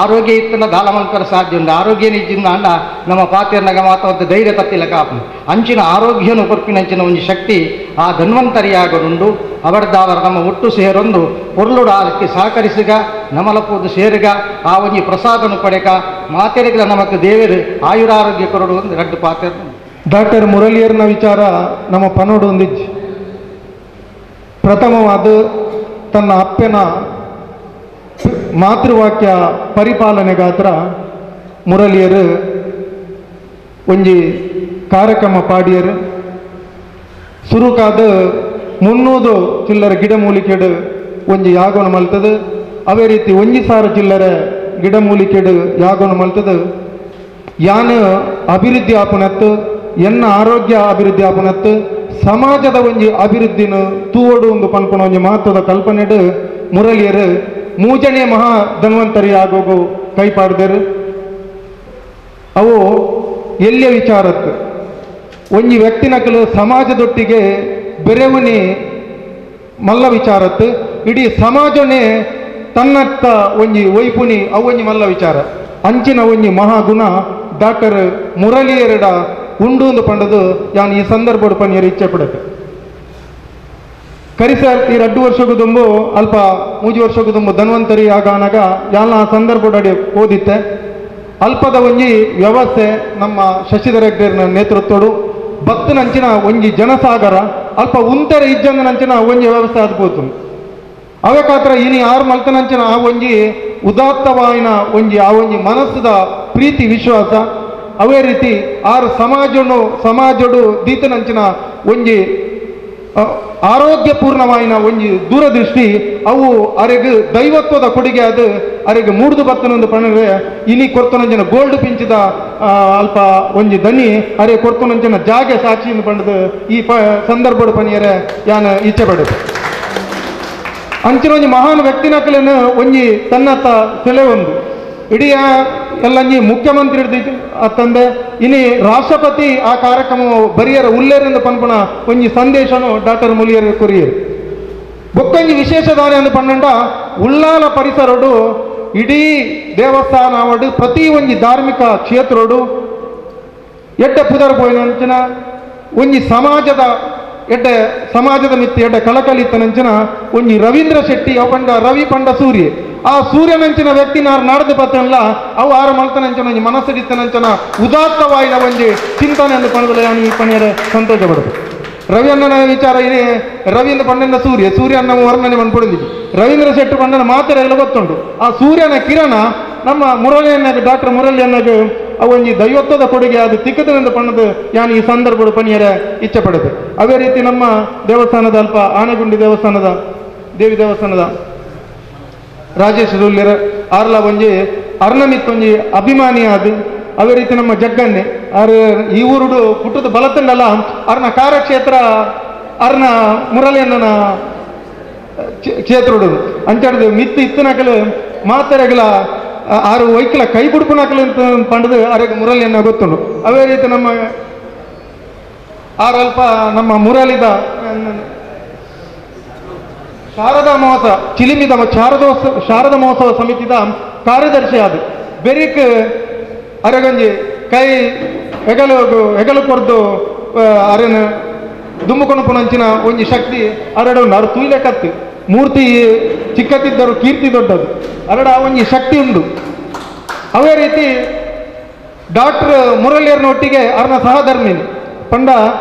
ಆರೋಗ್ಯ ಇತ್ತನ ದಾಲ ಮಲ್ಪರ ಸಾಧ್ಯ ಉಂಡು ಆರೋಗ್ಯ ನಿಜ್ಜಿಂದ ಅಣ್ಣ ನಮ್ಮ ಪಾತೆರ್ನಗ ಮಾತವಂತ ಧೈರ್ಯ ತತ್ತಿಲ್ಲ ಕಾಪು ಅಂಚಿನ ಆರೋಗ್ಯನು ಕೊರ್ಪಿನ ಅಂಚಿನ ಒಂದು ಶಕ್ತಿ ಆ ಧನ್ವಂತರಿಯಾಗನುಂಡು ಅವರ್ದಾವರ ನಮ್ಮ ಒಟ್ಟು ಸೇರೊಂದು ಪೊರ್ಲುಡು ಅದಕ್ಕೆ ಸಹಕರಿಸಿಗ ನಮಲಪೋದು ಸೇರುಗ ಆ ಒಂಜಿ ಪ್ರಸಾದನು ಪಡೆಕ ಮಾತೆರಿಗಳ ನಮಕ್ ದೇವರು ಆಯುರಾರೋಗ್ಯ ಕೊರಡು ಒಂದು ರಡ್ಡು ಪಾತೆರ್. ಡಾಕ್ಟರ್ ಮುರಳಿಯರ್ನ ವಿಚಾರ ನಮ್ಮ ಪನೋಡು ಒಂದಿಜ್ಜಿ. ಪ್ರಥಮವಾದ ತನ್ನ ಅಪ್ಪನ ಮಾತೃವಾಕ್ಯ ಪರಿಪಾಲನೆಗಾತ್ರ ಮುರಳಿಯರು ಒಂಜಿ ಕಾರ್ಯಕ್ರಮ ಪಾಡಿಯರು. ಸುರುಕಾದ 300 ಚಿಲ್ಲರೆ ಗಿಡಮೂಲಿಕೆಡು ಒಂಜಿ ಯಾಗೋಣ ಮಲ್ತದು, ಅವೇ ರೀತಿ 1,000 ಚಿಲ್ಲರೆ ಗಿಡಮೂಲಿಕೆಡು ಯಾಗೋಣ ಮಲ್ತದು. ಯಾನು ಅಭಿವೃದ್ಧಿ ಆಪುನತ್ತು, ಎನ್ನ ಆರೋಗ್ಯ ಅಭಿವೃದ್ಧಿ ಆಪುನತ್ತು, ಸಮಾಜದ ಒಂಜಿ ಅಭಿವೃದ್ಧಿನ ತೂವಡು ಒಂದು ಪನ್ಪುನ ಒಂಜಿ ಮಹತ್ವದ ಕಲ್ಪನೆಡು ಮುರಳಿಯರು ಮೂಜನೇ ಮಹಾ ಧನ್ವಂತರಿ ಆಗೋಗು ಕೈಪಾಡಿದರು. ಅವು ಎಲ್ಲಿಯ ವಿಚಾರತ್ತು ಒಂಜಿ ವ್ಯಕ್ತಿನಕಲು ಸಮಾಜದೊಟ್ಟಿಗೆ ಬೆರೆವನಿ ಮಲ್ಲ ವಿಚಾರತ್ತು, ಇಡೀ ಸಮಾಜನೇ ತನ್ನತ್ತ ಒಂಜಿ ವೈಪುನಿ ಅವು ಒಂಜಿ ಮಲ್ಲ ವಿಚಾರ. ಅಂಚಿನ ಒಂಜಿ ಮಹಾಗುಣ ಡಾಕ್ಟರ್ ಮುರಳಿಯರಡ ಉಂಡು ಒಂದು ಪಂಡದು ಯಾನ್ ಈ ಸಂದರ್ಭಡು ಪನ್ನಿಯರು ಇಚ್ಛೆ ಪಡತೆ. ಕರಿಸರ್ ಈ 2 ವರ್ಷಕ್ಕೂ ದುಂಬು ಅಲ್ಪ 3 ವರ್ಷಕ್ಕೂ ದುಂಬು ಧನ್ವಂತರಿ ಆಗಾನಾಗ ಯಾನ ಆ ಸಂದರ್ಭಡಡಿ ಓದಿತ್ತೆ. ಅಲ್ಪದ ಒಂಜಿ ವ್ಯವಸ್ಥೆ ನಮ್ಮ ಶಶಿಧರ ಹೆಗ್ಡೆರ್ನ ನೇತೃತ್ವಡು ಬತ್ತನಂಚಿನ ಒಂಜಿ ಜನಸಾಗರ ಅಲ್ಪ ಉಂತರ ಇಜ್ಜಂದನಂಚಿನ ಒಂಜಿ ವ್ಯವಸ್ಥೆ ಅದ್ಬೋದು. ಅವಕಾತ್ರ ಇನಿ ಆರು ಮಲ್ತನಂಚಿನ ಆ ಒಂಜಿ ಉದಾತ್ತವಾಯಿನ ಒಂಜಿ ಆ ಒಂಜಿ ಮನಸ್ಸುದ ಪ್ರೀತಿ ವಿಶ್ವಾಸ, ಅವೇ ರೀತಿ ಆರು ಸಮಾಜನು ಸಮಾಜಡು ದೀತನಂಚಿನ ಒಂಜಿ ಆರೋಗ್ಯಪೂರ್ಣವಾಯಿನ ಒಂಜಿ ದೂರದೃಷ್ಟಿ ಅವು ಅರೆಗ್ ದೈವತ್ವದ ಕೊಡುಗೆ ಅದು ಅರೆಗ್ ಮೂಡ್ದು ಬತ್ತನೊಂದು ಪಣರೆ ಇನಿ ಕೊರ್ತನಂಚಿನ ಗೋಲ್ಡ್ ಪಿಂಚಿದ ಅಲ್ಪ ಒಂಜಿ ದನಿ ಅರೆ ಕೊರ್ತುನಂಚಿನ ಜಾಗೆ ಸಾಕ್ಷಿಯನ್ನು ಪಂಡದು ಈ ಸಂದರ್ಭಡು ಪನಿಯರೆ ಯಾನ ಇಚ್ಛೆ ಪಡೆದು ಅಂಚಿನ ಒಂಜಿ ಮಹಾನ್ ವ್ಯಕ್ತಿನಕಲೇನು ಒಂಜಿ ತನ್ನತ್ತ ಸೆಲೆ ಒಂದು ಇಡೀ ಎಲ್ಲಂಜಿ ಮುಖ್ಯಮಂತ್ರಿ ತಂದೆ ಇನಿ ರಾಷ್ಟ್ರಪತಿ ಆ ಕಾರ್ಯಕ್ರಮ ಬರಿಯರ ಉಲ್ಲೇರಿಂದ ಪನ್ಪುನ ಒಂಜಿ ಸಂದೇಶನು ಡಾಕ್ಟರ್ ಮುಲಿಯರ್ ಕೊರಿಯರ್ ಬೊಕ್ಕಂಜಿ ವಿಶೇಷ ದಾನ ಎಂದು ಪನ್ನಂಡ ಉಳ್ಳಾಲ ಪರಿಸರಡು ಇಡೀ ದೇವಸ್ಥಾನ ಅವಡು ಪ್ರತಿ ಒಂಜಿ ಧಾರ್ಮಿಕ ಕ್ಷೇತ್ರಡು ಎಡ್ಡೆ ಪುದರ್ ಪೋಯಿನಂಚಿನ ಒಂಜಿ ಸಮಾಜದ ಎಡ್ಡೆ ಸಮಾಜದ ಮಿತ್ತಿ ಎಡ್ಡೆ ಕಳಕಳಿತ್ತನಂಚಿನ ಒಂಜಿ ರವೀಂದ್ರ ಶೆಟ್ಟಿ ಅವು ಪಂಡ ರವಿ ಪಂಡ ಸೂರ್ಯ ಆ ಸೂರ್ಯನಂಚಿನ ವ್ಯಕ್ತಿ ನಾರು ನಾಡದ ಪತ್ತನಲ್ಲ ಅವು ಆರು ಮಲ್ತನಂಚನ ಒಂಜಿ ಮನಸ್ಸಿಡಿತ್ತನಂಚನ ಉದಾತ್ತವಾಯಿನ ಒಂಜಿ ಚಿಂತನೆ ಎಂದು ಪಣದಲ್ಲ ಈ ಪಣಿಯರೆ ಸಂತೋಷ ಪಡುದು ರವಿ ಅಣ್ಣನ ವಿಚಾರ ಏನೇ ರವೀಂದ್ರ ಪಂಡನ ಸೂರ್ಯ ಸೂರ್ಯ ಅನ್ನ ವರ್ಣನೆ ಬಂದ್ಬಿಡಿದ್ವಿ ರವೀಂದ್ರ ಶೆಟ್ಟಿ ಪಂಡನ ಮಾತ್ರ ಎಲ್ಲ ಗೊತ್ತುಂಟು ಆ ಸೂರ್ಯನ ಕಿರಣ ನಮ್ಮ ಮುರಳಿಯನ್ನಾಗ ಡಾಕ್ಟರ್ ಮುರಳಿಯನ್ನಾಗ ಒಂಜಿ ದೈವತ್ವದ ಕೊಡುಗೆ ಅದು ತಿಕ್ಕದನಿಂದ ಪಣ್ಣದು ಯಾನು ಈ ಸಂದರ್ಭದ ಪಣಿಯರ ಇಚ್ಛೆ ಪಡೆದು ಅದೇ ರೀತಿ ನಮ್ಮ ದೇವಸ್ಥಾನದ ಅಲ್ಪ ಆನೆಗುಂಡಿ ದೇವಸ್ಥಾನದ ದೇವಿ ದೇವಸ್ಥಾನದ ರಾಜೇಶ್ ದುಲ್ಯರ ಆರ್ಲ ಒಂಜಿ ಅರ್ಣಮಿತ್ ಒಂಜಿ ಅಭಿಮಾನಿ ಅದು ಅದೇ ರೀತಿ ನಮ್ಮ ಜಗ್ಗನ್ನೆ ಆರು ಈ ಊರುಡು ಪುಟ್ಟದ ಬಲತಂಡಲ್ಲ ಅರ್ನ ಕಾರ್ಯಕ್ಷೇತ್ರ ಅರ್ನ ಮುರಳಿಯಣ್ಣನ ಕ್ಷೇತ್ರಡು ಅಂಚಾಡ್ದು ಮಿತ್ತು ಇತ್ತನಕಲು ಮಾತರೆಗಲ ಆರು ವೈಕಲ ಕೈ ಬುಡ್ಪುನಕಲು ಅಂತ ಪಂಡದು ಅರೆಗೆ ಮುರಳಿಯನ್ನ ಗೊತ್ತುಂಡು ಅದೇ ರೀತಿ ನಮ್ಮ ಆರಲ್ಪ ನಮ್ಮ ಮುರಳಿದ ಶಾರದಾ ಮಹೋತ್ಸವ ಚಿಲಿಮಿದ ಶಾರದಾ ಮಹೋತ್ಸವ ಸಮಿತಿದ ಕಾರ್ಯದರ್ಶಿ ಅದು ಬೆರಿಕ್ ಅರೆಗಂಜಿ ಕೈ ಹೆಗಲು ಹೆಗಲು ಕೊರ್ದು ಅರೆನ ದುಮ್ಮುಕೊಣಪುನಂಚಿನ ಒಂಜಿ ಶಕ್ತಿ ಅರಡ ಉಂಡು ಅರು ತೂಯ್ಲೆ ಕತ್ತು ಮೂರ್ತಿ ಚಿಕ್ಕತ್ತಿದ್ದರು ಕೀರ್ತಿ ದೊಡ್ಡದು ಅರಡ ಒಂಜಿ ಶಕ್ತಿ ಉಂಡು ಅದೇ ರೀತಿ ಡಾಕ್ಟರ್ ಮುರಳಿಯರ್ನ ಒಟ್ಟಿಗೆ ಅರ್ನ ಸಹಧರ್ಮಿನಿ ಪಂಡ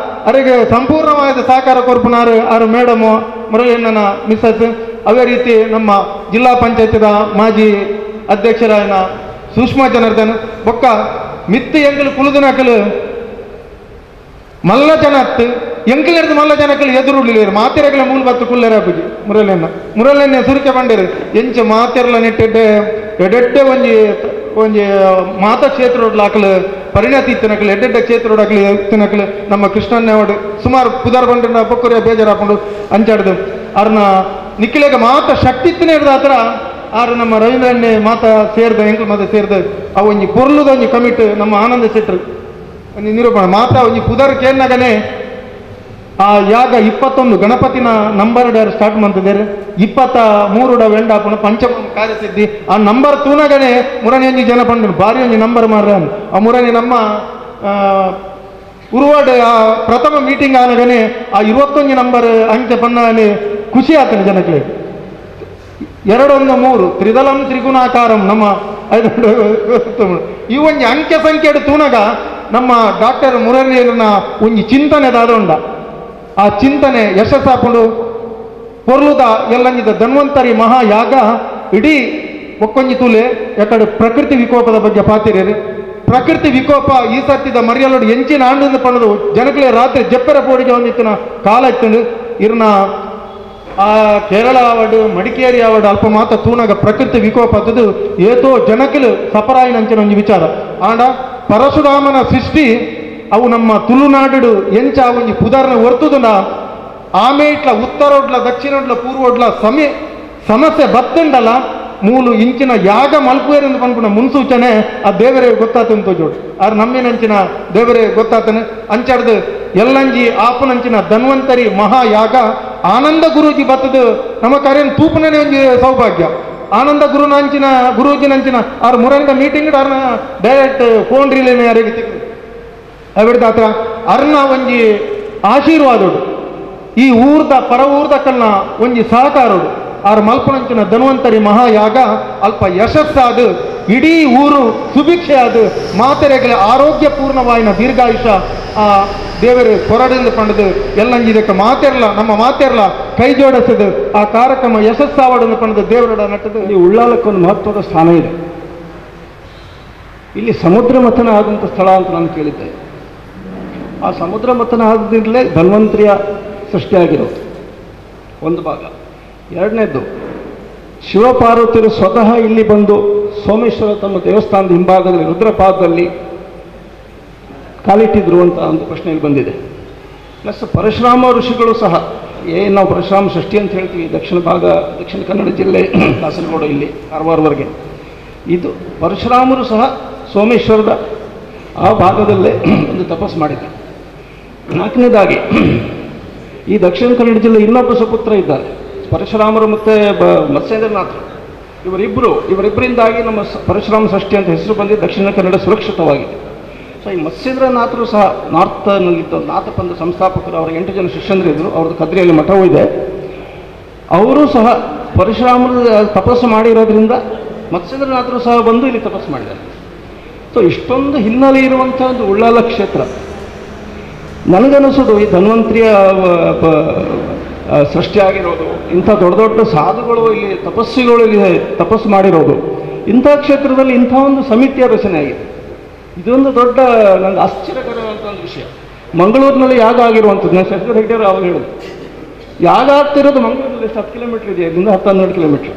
ಅರೆಗೆ ಸಂಪೂರ್ಣವಾದ ಸಹಕಾರ ಕೊರ್ಪುನಾರು ಆರು ಮೇಡಮು ಮುರಳಿಯಣ್ಣನ ಮಿಸ್ಸಸ್ ಅದೇ ರೀತಿ ನಮ್ಮ ಜಿಲ್ಲಾ ಪಂಚಾಯತ್ದ ಮಾಜಿ ಅಧ್ಯಕ್ಷರಾಯನ ಸೂಷ್ಮಾ ಜನಾರ್ದನ್ ಬೊಕ್ಕ ಮಿತ್ತು ಎಂಕಲು ಕುಲುದನಕಲು ಮಲ್ಲ ಜನತ್ತು ಎಂಕಲೆರ್ದು ಮಲ್ಲ ಜನಕಲು ಎದುರುಳ್ಳಿರು ಮಾತೆರಗಲ ಮೂಲ ಬತ್ತು ಕುಲ್ಲೆರ ಪೂಜೆ ಮುರಳಿಯಣ್ಣ ಮುರಳಿಯಣ್ಣ ಸುರಿಕೆ ಬಂಡೇರು ಎಂಚ ಮಾತೆರ್ಲ ನೆಟ್ಟೆಡ್ಡೆ ಎಡೆಡ್ಡೆ ಒಂಜಿ ಒಂಜಿ ಮಾತಾ ಕ್ಷೇತ್ರೊಡ್ಲಾಕಲು ಪರಿಣತಿ ಇತ್ತನಕಲು ಎಡ್ಡೆಡ್ಡೆ ಕ್ಷೇತ್ರೊಡಾಕಲು ಇತ್ತನಕಲು ನಮ್ಮ ಕೃಷ್ಣನ್ನೇವಾಡು ಸುಮಾರು ಪುದಾರ್ ಬಂಡ್ರ ಬೊಕ್ಕರೆ ಬೇಜಾರಾಕೊಂಡು ಅಂಚಾಡ್ದು ಅರ್ನ ನಿಕ್ಕಿಲೇಗ ಮಾತ ಶಕ್ತಿ ಇತ್ತನೇ ಹಿಡ್ದು ಆತರ ಆರು ನಮ್ಮ ರವೀಂದ್ರಣ್ಣೆ ಮಾತ ಸೇರ್ದ ಎಂಕಲ್ ಮಾತ ಸೇರ್ದ ಅವು ಒಂಜಿ ಪೊರ್ಲುದ ಒಂಜಿ ಕಮಿಟ್ ನಮ್ಮ ಆನಂದ ಶೆಟ್ರು ಒಂಜಿ ನಿರೂಪಣೆ ಮಾತ ಒಂಜಿ ಪುದರ್ ಕೇಳ್ನಾಗನೆ ಆ ಯಾಗ 21 ಗಣಪತಿನ ನಂಬರ್ ಡಾರ್ ಸ್ಟಾರ್ಟ್ ಮಾಡ್ತಿದ್ದಾರೆ 23 ವೆಂಡ ಹಾಕೊಂಡು ಪಂಚಮ ಕಾರ್ಯಸಿದ್ಧಿ ಆ ನಂಬರ್ ತೂನಾಗನೆ ಮುರಣಿ ಒಂಜಿ ಜನ ಪಂಡನು ಭಾರಿ ಒಂಜಿ ನಂಬರ್ ಮಾರ್ರ ಆ ಮುರಣಿ ನಮ್ಮ ಉರುವಾಡ ಆ ಪ್ರಥಮ ಮೀಟಿಂಗ್ ಆನಗನೆ ಆ 21 ನಂಬರ್ ಅಂಕೆ ಪಣ್ಣನೆ ಖುಷಿ ಆತನ ಜನಕ್ಕೆ 2 1 3 ತ್ರಿದಲಂ ತ್ರಿಗುಣಾಕಾರಂ ನಮ್ಮ ಈ ಒಂಜಿ ಅಂಕೆ ಸಂಖ್ಯೆ ತೂನಗ ನಮ್ಮ ಡಾಕ್ಟರ್ ಮುರಳಿಯನ್ನ ಒಂಜಿ ಚಿಂತನೆ ದಾದ ಆ ಚಿಂತನೆ ಯಶಸ್ಸಾಕೊಂಡು ಪೊರ್ಲುದ ಎಲ್ಲಂಜಿದ ಧನ್ವಂತರಿ ಮಹಾಯಾಗ ಇಡೀ ಒಕ್ಕೊಂಜಿ ತೂಲೆ ಯಾಕಡೆ ಪ್ರಕೃತಿ ವಿಕೋಪದ ಬಗ್ಗೆ ಪಾತಿರೇರಿ ಪ್ರಕೃತಿ ವಿಕೋಪ ಈ ಸತ್ತಿದ ಮರ್ಯಾಲೋಡು ಎಂಚಿನ ಆಂಡು ಪಣ್ಣದು ಜನಕಲೇ ರಾತ್ರಿ ಜಪ್ಪೆರ ಪೋಡಿಗೆ ಒಂದಿತ್ತಿನ ಕಾಲ ಇತ್ತು ಇರ್ನ ಆ ಕೇರಳ ಆವಡು ಮಡಿಕೇರಿ ಆವಡು ಅಲ್ಪ ಮಾತ ತೂನಗ ಪ್ರಕೃತಿ ವಿಕೋಪ ಅತ್ತದು ಏತೋ ಜನಕಲು ಸಪರಾಯಿನಂಚಿನ ಒಂಜಿ ವಿಚಾರ ಆಂಡ ಪರಶುರಾಮನ ಸೃಷ್ಟಿ ಅವು ನಮ್ಮ ತುಳುನಾಡು ಎಂಚ ಒಂಜಿ ಪುದಾರ್ನ ಒರ್ತುದುನ ಆಮೆ ಇಟ್ಲ ಉತ್ತರೋಡ್ಲ ದಕ್ಷಿಣೋಡ್ಲ ಪೂರ್ವೋಡ್ಲ ಸಮಸ್ಯೆ ಬತ್ತುಂಡಲ್ಲ ಮೂಲು ಇಂಚಿನ ಯಾಗ ಮಲ್ಪುವೇರೆಂದು ಪನ್ಪುನ ಮುನ್ಸೂಚನೆ ಆ ದೇವರೇ ಗೊತ್ತಾತಂತ ಜೋಡು ಆರ್ ನಮ್ಮಿನಂಚಿನ ದೇವರೇ ಗೊತ್ತಾತನೆ ಅಂಚಾಡ್ದು ಎಲ್ಲಂಜಿ ಆಪನಂಚಿನ ಧನ್ವಂತರಿ ಮಹಾಯಾಗ ಆನಂದ ಗುರೂಜಿ ಬತ್ತದು ನಮ್ಮ ಕಾರ್ಯ ತೂಪನೇ ಒಂಜಿ ಸೌಭಾಗ್ಯ ಆನಂದ ಗುರುನಂಚಿನ ಗುರೂಜಿನಂಚಿನ ಆರ್ ಮುರಂಗ ಮೀಟಿಂಗ್ ಆರ್ನ ಡೈರೆಕ್ಟ್ ಫೋನ್ ರೀಲೇನೆ ಯಾರಿಗೆ ಅವಿಡ್ದಾತ್ರ ಅರ್ನ ಒಂಜಿ ಆಶೀರ್ವಾದೋಡು ಈ ಊರ್ದ ಪರ ಊರ್ದ ಕಲ್ನ ಒಂಜಿ ಸಹಕಾರೋಡು ಆರ್ ಮಲ್ಪನಂಚಿನ ಧನ್ವಂತರಿ ಮಹಾಯಾಗ ಅಲ್ಪ ಯಶಸ್ಸಾದು ಇಡೀ ಊರು ಸುಭಿಕ್ಷೆ ಅದು ಮಾತೆರೆಗಳ ಆರೋಗ್ಯಪೂರ್ಣವಾಯಿನ ದೀರ್ಘಾಯುಷ ಆ ದೇವರು ಕೊರಡಿಂದ ಪಂಡದು ಎಲ್ಲಂಜಿದಕ್ಕೆ ಮಾತೆರ್ಲ ನಮ್ಮ ಮಾತೆರ್ಲ ಕೈ ಜೋಡಿಸದು ಆ ಕಾರ್ಯಕ್ರಮ ಯಶಸ್ಸಾವಡನ್ನು ಪಂಡದು ದೇವರಡ ನಟ್ಟದು. ಈ ಉಳ್ಳಾಲಕ್ಕೊಂದು ಮಹತ್ವದ ಸ್ಥಾನ ಇದೆ. ಇಲ್ಲಿ ಸಮುದ್ರ ಮಥನ ಆದಂಥ ಸ್ಥಳ ಅಂತ ನಾನು ಕೇಳಿದ್ದೆ. ಆ ಸಮುದ್ರ ಮಥನ ಆದ್ದರಿಂದಲೇ ಧನ್ವಂತರಿಯ ಸೃಷ್ಟಿಯಾಗಿರೋದು ಒಂದು ಭಾಗ. ಎರಡನೇದ್ದು, ಶಿವಪಾರ್ವತಿಯರು ಸ್ವತಃ ಇಲ್ಲಿ ಬಂದು ಸೋಮೇಶ್ವರ ತಮ್ಮ ದೇವಸ್ಥಾನದ ಹಿಂಭಾಗದಲ್ಲಿ ರುದ್ರಪಾದದಲ್ಲಿ ಕಾಲಿಟ್ಟಿದ್ರು ಅಂತ ಒಂದು ಪ್ರಶ್ನೆಯಲ್ಲಿ ಬಂದಿದೆ. ಪ್ಲಸ್ ಪರಶುರಾಮ ಋಷಿಗಳು ಸಹ, ಏನು ನಾವು ಪರಶುರಾಮ ಷಷ್ಠಿ ಅಂತ ಹೇಳ್ತೀವಿ, ದಕ್ಷಿಣ ಭಾಗ, ದಕ್ಷಿಣ ಕನ್ನಡ ಜಿಲ್ಲೆ ಕಾಸರಗೋಡು ಇಲ್ಲಿ ಕಾರವಾರವರೆಗೆ, ಇದು ಪರಶುರಾಮರು ಸಹ ಸೋಮೇಶ್ವರದ ಆ ಭಾಗದಲ್ಲೇ ಒಂದು ತಪಸ್ಸು ಮಾಡಿದ್ದಾರೆ. ನಾಲ್ಕನೇದಾಗಿ ಈ ದಕ್ಷಿಣ ಕನ್ನಡ ಜಿಲ್ಲೆ ಇನ್ನೊಬ್ಬ ಸುಪುತ್ರ ಇದ್ದಾರೆ, ಪರಶುರಾಮರು ಮತ್ತು ಮತ್ಸ್ಯೇಂದ್ರನಾಥರು. ಇವರಿಬ್ಬರಿಂದಾಗಿ ನಮ್ಮ ಪರಶುರಾಮ ಷಷ್ಠಿ ಅಂತ ಹೆಸರು ಬಂದಿದ್ದು ದಕ್ಷಿಣ ಕನ್ನಡ ಸುರಕ್ಷಿತವಾಗಿದೆ. ಸೊ ಈ ಮತ್ಸ್ಯೇಂದ್ರನಾಥರು ಸಹ ನಾರ್ತನಲ್ಲಿದ್ದ ನಾಥಪಂದ ಸಂಸ್ಥಾಪಕರು, ಅವರ 8 ಜನ ಶಿಷ್ಯಂದ್ರಿದ್ದರು, ಅವ್ರದ್ದು ಕದ್ರಿಯಲ್ಲಿ ಮಠವೂ ಇದೆ. ಅವರು ಸಹ ಪರಶುರಾಮರು ತಪಸ್ಸು ಮಾಡಿರೋದ್ರಿಂದ ಮತ್ಸ್ಯೇಂದ್ರನಾಥರು ಸಹ ಬಂದು ಇಲ್ಲಿ ತಪಸ್ಸು ಮಾಡಿದ್ದಾರೆ. ಸೊ ಇಷ್ಟೊಂದು ಹಿನ್ನೆಲೆ ಇರುವಂಥ ಒಂದು ಉಳ್ಳಾಲ ಕ್ಷೇತ್ರ. ನನಗನ್ನಿಸೋದು ಈ ಧನ್ವಂತರಿಯ ಸೃಷ್ಟಿಯಾಗಿರೋದು, ಇಂಥ ದೊಡ್ಡ ದೊಡ್ಡ ಸಾಧುಗಳು ಇಲ್ಲಿ, ತಪಸ್ವಿಗಳು ಇಲ್ಲಿ ತಪಸ್ಸು ಮಾಡಿರೋದು, ಇಂಥ ಕ್ಷೇತ್ರದಲ್ಲಿ ಇಂಥ ಒಂದು ಸಮಿತಿಯ ರಚನೆ ಆಗಿದೆ. ಇದೊಂದು ದೊಡ್ಡ ನನಗೆ ಆಶ್ಚರ್ಯಕರವಾದಂಥ ಒಂದು ವಿಷಯ. ಮಂಗಳೂರಿನಲ್ಲಿ ಯಾಗ ಆಗಿರುವಂಥದ್ದು, ನಾನು ಶಶಿಧರ್ ಹೆಗ್ಡೆಯವರು ಅವಾಗ ಹೇಳೋದು, ಯಾಗ ಆಗ್ತಿರೋದು ಮಂಗಳೂರಿನಲ್ಲಿ ಎಷ್ಟು 10 ಕಿಲೋಮೀಟ್ರ್ ಇದೆ, ಇಲ್ಲಿಂದ 10-12 ಕಿಲೋಮೀಟ್ರ್.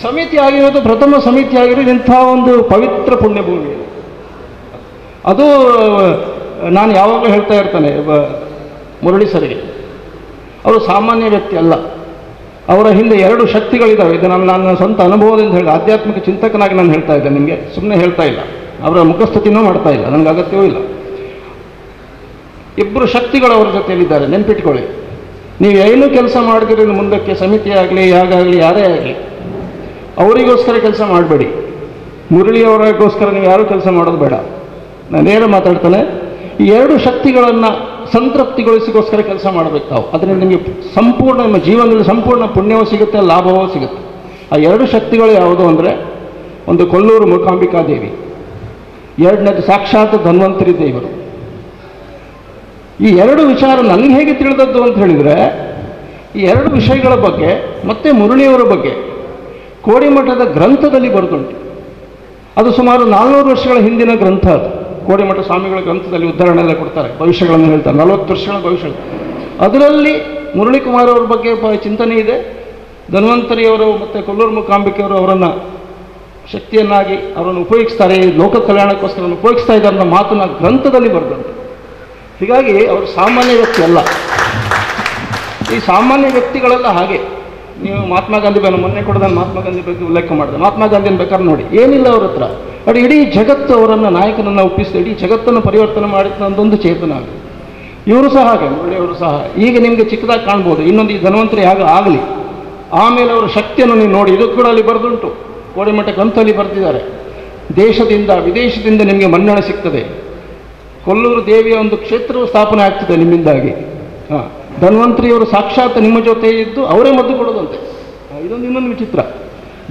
ಸಮಿತಿ ಆಗಿರೋದು, ಪ್ರಥಮ ಸಮಿತಿ ಆಗಿರೋದು ಇಂಥ ಒಂದು ಪವಿತ್ರ ಪುಣ್ಯಭೂಮಿ. ಅದು ನಾನು ಯಾವಾಗಲೂ ಹೇಳ್ತಾ ಇರ್ತಾನೆ ಮುರಳಿ ಸರಿಗೆ, ಅವರು ಸಾಮಾನ್ಯ ವ್ಯಕ್ತಿ ಅಲ್ಲ, ಅವರ ಹಿಂದೆ 2 ಶಕ್ತಿಗಳಿದ್ದಾವೆ. ಇದು ನನ್ನ ಸ್ವಂತ ಅನುಭವದಿಂದ ಹೇಳಿ, ಆಧ್ಯಾತ್ಮಿಕ ಚಿಂತಕನಾಗಿ ನಾನು ಹೇಳ್ತಾ ಇದ್ದೆ ನಿಮಗೆ, ಸುಮ್ಮನೆ ಹೇಳ್ತಾ ಇಲ್ಲ, ಅವರ ಮುಖಸ್ತುತಿನೂ ಮಾಡ್ತಾ ಇಲ್ಲ, ನನಗೆ ಅಗತ್ಯವೂ ಇಲ್ಲ. 2 ಶಕ್ತಿಗಳು ಅವರ ಜೊತೆಯಲ್ಲಿದ್ದಾರೆ, ನೆನ್ಪಿಟ್ಕೊಳ್ಳಿ. ನೀವು ಏನೂ ಕೆಲಸ ಮಾಡಿದಿರಿ ಮುಂದಕ್ಕೆ, ಸಮಿತಿ ಆಗಲಿ, ಯಾಗಾಗಲಿ, ಯಾರೇ ಆಗಲಿ, ಅವರಿಗೋಸ್ಕರ ಕೆಲಸ ಮಾಡಬೇಡಿ. ಮುರಳಿಯವರಿಗೋಸ್ಕರ ನೀವು ಯಾರೂ ಕೆಲಸ ಮಾಡೋದು ಬೇಡ. ನಾನು ನೇರ ಮಾತಾಡ್ತಾನೆ, ಈ 2 ಶಕ್ತಿಗಳನ್ನು ಸಂತೃಪ್ತಿಗೊಳಿಸಿಗೋಸ್ಕರ ಕೆಲಸ ಮಾಡಬೇಕು ತಾವು. ಅದರಿಂದ ನಿಮಗೆ ಸಂಪೂರ್ಣ, ನಿಮ್ಮ ಜೀವನದಲ್ಲಿ ಸಂಪೂರ್ಣ ಪುಣ್ಯವೂ ಸಿಗುತ್ತೆ, ಲಾಭವೂ ಸಿಗುತ್ತೆ. ಆ 2 ಶಕ್ತಿಗಳು ಯಾವುದು ಅಂದರೆ, ಒಂದು ಕೊಲ್ಲೂರು ಮೂಕಾಂಬಿಕಾ ದೇವಿ, ಎರಡನೇದು ಸಾಕ್ಷಾತ್ ಧನ್ವಂತರಿ ದೇವರು. ಈ 2 ವಿಚಾರ ನನಗೆ ಹೇಗೆ ತಿಳಿದದ್ದು ಅಂತ ಹೇಳಿದರೆ, ಈ 2 ವಿಷಯಗಳ ಬಗ್ಗೆ ಮತ್ತು ಮುರಳಿಯವರ ಬಗ್ಗೆ ಕೋಡಿಮಠದ ಗ್ರಂಥದಲ್ಲಿ ಬರೆದುಂಟು. ಅದು ಸುಮಾರು 400 ವರ್ಷಗಳ ಹಿಂದಿನ ಗ್ರಂಥ. ಅದು ಕೋಡಿಮಠ ಸ್ವಾಮಿಗಳ ಗ್ರಂಥದಲ್ಲಿ ಉದಾಹರಣೆ ಎಲ್ಲ ಕೊಡ್ತಾರೆ, ಭವಿಷ್ಯಗಳನ್ನು ಹೇಳ್ತಾರೆ, 40 ವರ್ಷಗಳ ಭವಿಷ್ಯ. ಅದರಲ್ಲಿ ಮುರಳಿ ಕುಮಾರ್ ಅವ್ರ ಬಗ್ಗೆ ಚಿಂತನೆ ಇದೆ. ಧನ್ವಂತರಿಯವರು ಮತ್ತು ಕೊಲ್ಲೂರು ಮೂಕಾಂಬಿಕೆಯವರು ಅವರನ್ನು ಶಕ್ತಿಯನ್ನಾಗಿ ಅವರನ್ನು ಉಪಯೋಗಿಸ್ತಾರೆ, ಲೋಕ ಕಲ್ಯಾಣಕ್ಕೋಸ್ಕರ ಉಪಯೋಗಿಸ್ತಾ ಇದ್ದಾರೆ ಅನ್ನೋ ಮಾತನ್ನ ಗ್ರಂಥದಲ್ಲಿ ಬರೆದಂತೆ. ಹೀಗಾಗಿ ಅವರು ಸಾಮಾನ್ಯ ವ್ಯಕ್ತಿ ಅಲ್ಲ. ಈ ಸಾಮಾನ್ಯ ವ್ಯಕ್ತಿಗಳೆಲ್ಲ ಹಾಗೆ. ನೀವು ಮಹಾತ್ಮ ಗಾಂಧಿ ಬಗ್ಗೆ ಮೊನ್ನೆ ಕೂಡ ನಾನು ಮಹಾತ್ಮ ಗಾಂಧಿ ಬಗ್ಗೆ ಉಲ್ಲೇಖ ಮಾಡಿದೆ. ಮಹಾತ್ಮ ಗಾಂಧಿನ ಬೇಕಾದ್ರೆ ನೋಡಿ, ಏನಿಲ್ಲ ಅವ್ರ ಹತ್ರ, ಬಟ್ ಇಡೀ ಜಗತ್ತು ಅವರನ್ನು ನಾಯಕನನ್ನು ಒಪ್ಪಿಸಿದ, ಇಡೀ ಜಗತ್ತನ್ನು ಪರಿವರ್ತನೆ ಮಾಡಿದ ಚೇತನ ಆಗಿದೆ. ಇವರು ಸಹ ಹಾಗೆ, ಮುರಳಿಯವರು ಸಹ. ಈಗ ನಿಮಗೆ ಚಿಕ್ಕದಾಗಿ ಕಾಣ್ಬೋದು. ಇನ್ನೊಂದು ಈ ಧನ್ವಂತರಿ ಯಾಗ ಆಗಲಿ, ಆಮೇಲೆ ಅವರ ಶಕ್ತಿಯನ್ನು ನೀವು ನೋಡಿ. ಇದು ಕೂಡ ಅಲ್ಲಿ ಬರೆದುಂಟು, ಕೋಡಿಮಠ ಗ್ರಂಥದಲ್ಲಿ ಬರೆದಿದ್ದಾರೆ. ದೇಶದಿಂದ ವಿದೇಶದಿಂದ ನಿಮಗೆ ಮನ್ನಣೆ ಸಿಗ್ತದೆ, ಕೊಲ್ಲೂರು ದೇವಿಯ ಒಂದು ಕ್ಷೇತ್ರವು ಸ್ಥಾಪನೆ ಆಗ್ತದೆ ನಿಮ್ಮಿಂದಾಗಿ. ಹಾಂ, ಧನ್ವಂತರಿಯವರು ಸಾಕ್ಷಾತ್ ನಿಮ್ಮ ಜೊತೆ ಇದ್ದು ಅವರೇ ಮದ್ದು ಕೊಡೋದಂತೆ. ಇದೊಂದು ಇನ್ನೊಂದು ವಿಚಿತ್ರ.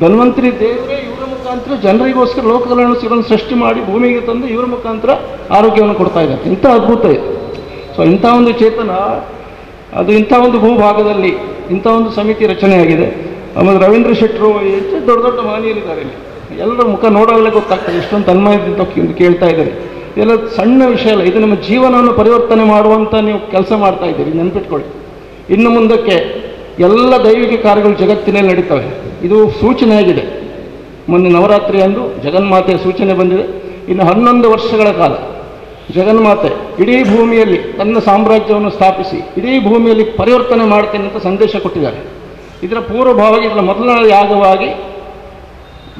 ಧನ್ವಂತರಿ ದೇವರೇ ಇವರ ಮುಖಾಂತರ ಜನರಿಗೋಸ್ಕರ ಲೋಕ ಕಲ್ಯಾಣ ಸೃಷ್ಟಿ ಮಾಡಿ ಭೂಮಿಗೆ ತಂದು ಇವರ ಮುಖಾಂತರ ಆರೋಗ್ಯವನ್ನು ಕೊಡ್ತಾ ಇದ್ದಾರೆ. ಇಂಥ ಅದ್ಭುತ ಇದು. ಸೊ ಇಂಥ ಒಂದು ಚೇತನ, ಅದು ಇಂಥ ಒಂದು ಭೂಭಾಗದಲ್ಲಿ ಇಂಥ ಒಂದು ಸಮಿತಿ ರಚನೆಯಾಗಿದೆ. ಆಮೇಲೆ ರವೀಂದ್ರ ಶೆಟ್ಟರು, ಹೆಚ್ಚು ದೊಡ್ಡ ದೊಡ್ಡ ಮಹನೀಯರಿದ್ದಾರೆ ಇಲ್ಲಿ. ಎಲ್ಲರ ಮುಖ ನೋಡೋಗಲೇ ಗೊತ್ತಾಗ್ತದೆ ಎಷ್ಟೊಂದು ತನ್ಮಯದಿಂದ ಕೇಳ್ತಾ ಇದ್ದಾರೆ. ಇದೆಲ್ಲ ಸಣ್ಣ ವಿಷಯ ಅಲ್ಲ, ಇದು ನಿಮ್ಮ ಜೀವನವನ್ನು ಪರಿವರ್ತನೆ ಮಾಡುವಂಥ ನೀವು ಕೆಲಸ ಮಾಡ್ತಾ ಇದ್ದೀರಿ, ನೆನ್ಪಿಟ್ಕೊಳ್ಳಿ. ಇನ್ನು ಮುಂದಕ್ಕೆ ಎಲ್ಲ ದೈವಿಕ ಕಾರ್ಯಗಳು ಜಗತ್ತಿನಲ್ಲಿ ನಡೀತವೆ, ಇದು ಸೂಚನೆಯಾಗಿದೆ. ಮೊನ್ನೆ ನವರಾತ್ರಿ ಅಂದು ಜಗನ್ಮಾತೆಯ ಸೂಚನೆ ಬಂದಿದೆ. ಇನ್ನು 11 ವರ್ಷಗಳ ಕಾಲ ಜಗನ್ಮಾತೆ ಇಡೀ ಭೂಮಿಯಲ್ಲಿ ತನ್ನ ಸಾಮ್ರಾಜ್ಯವನ್ನು ಸ್ಥಾಪಿಸಿ ಇಡೀ ಭೂಮಿಯಲ್ಲಿ ಪರಿವರ್ತನೆ ಮಾಡ್ತೇನೆ ಅಂತ ಸಂದೇಶ ಕೊಟ್ಟಿದ್ದಾರೆ. ಇದರ ಪೂರ್ವಭಾವಾಗಿ, ಇದರ ಮೊದಲನೇ ಯಾಗವಾಗಿ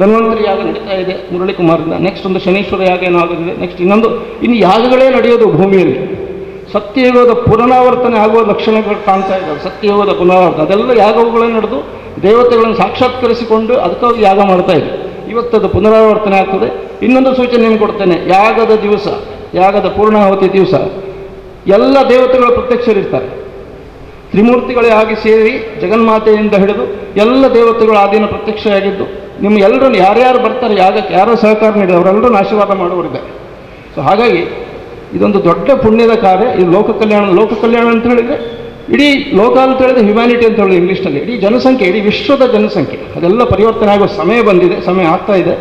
ಧನ್ವಂತರಿ ಯಾಗ ನಡೀತಾ ಇದೆ ಮುರಳಿ ಕುಮಾರಿಂದ. ನೆಕ್ಸ್ಟ್ ಒಂದು ಶನೀಶ್ವರ ಯಾಗ ಏನೋ ಆಗೋದಿದೆ. ನೆಕ್ಸ್ಟ್ ಇನ್ನೊಂದು, ಇನ್ನು ಯಾಗಗಳೇ ನಡೆಯೋದು ಭೂಮಿಯಲ್ಲಿ. ಸತ್ಯಯುಗದ ಪುನರಾವರ್ತನೆ ಆಗುವ ಲಕ್ಷಣಗಳು ಕಾಣ್ತಾ ಇದ್ದಾವೆ. ಸತ್ಯಯುಗದ ಪುನರಾವರ್ತನೆ, ಅದೆಲ್ಲ ಯಾಗಗಳೇ ನಡೆದು ದೇವತೆಗಳನ್ನು ಸಾಕ್ಷಾತ್ಕರಿಸಿಕೊಂಡು ಅದಕ್ಕಾಗಿ ಯಾಗ ಮಾಡ್ತಾ ಇದೆ. ಇವತ್ತದು ಪುನರಾವರ್ತನೆ ಆಗ್ತದೆ. ಇನ್ನೊಂದು ಸೂಚನೆ ನಿಮ್ಗೆ ಕೊಡ್ತೇನೆ. ಯಾಗದ ದಿವಸ, ಯಾಗದ ಪೂರ್ಣಾಹುತಿ ದಿವಸ ಎಲ್ಲ ದೇವತೆಗಳು ಪ್ರತ್ಯಕ್ಷರಿರ್ತಾರೆ. ತ್ರಿಮೂರ್ತಿಗಳೇ ಆಗಿ ಸೇರಿ ಜಗನ್ಮಾತೆಯಿಂದ ಹಿಡಿದು ಎಲ್ಲ ದೇವತೆಗಳು ಆ ದಿನ ಪ್ರತ್ಯಕ್ಷವಾಗಿದ್ದು ನಿಮ್ಮ ಎಲ್ಲರನ್ನು, ಯಾರ್ಯಾರು ಬರ್ತಾರೆ ಯಾಗಕ್ಕೆ, ಯಾರೋ ಸಹಕಾರ ನೀಡಿ ಅವರೆಲ್ಲರನ್ನು ಆಶೀರ್ವಾದ ಮಾಡುವವರಿದ್ದಾರೆ. ಸೊ ಹಾಗಾಗಿ ಇದೊಂದು ದೊಡ್ಡ ಪುಣ್ಯದ ಕಾರ್ಯ. ಇದು ಲೋಕ ಕಲ್ಯಾಣ. ಲೋಕ ಕಲ್ಯಾಣ ಅಂತ ಹೇಳಿದರೆ ಇಡೀ ಲೋಕ ಅಂತ ಹೇಳಿದ್ರೆ ಹ್ಯುಮ್ಯಾನಿಟಿ ಅಂತ ಹೇಳಿದ್ರೆ ಇಂಗ್ಲೀಷ್ನಲ್ಲಿ, ಇಡೀ ಜನಸಂಖ್ಯೆ, ಇಡೀ ವಿಶ್ವದ ಜನಸಂಖ್ಯೆ ಅದೆಲ್ಲ ಪರಿವರ್ತನೆ ಆಗುವ ಸಮಯ ಬಂದಿದೆ, ಸಮಯ ಆಗ್ತಾ ಇದೆ.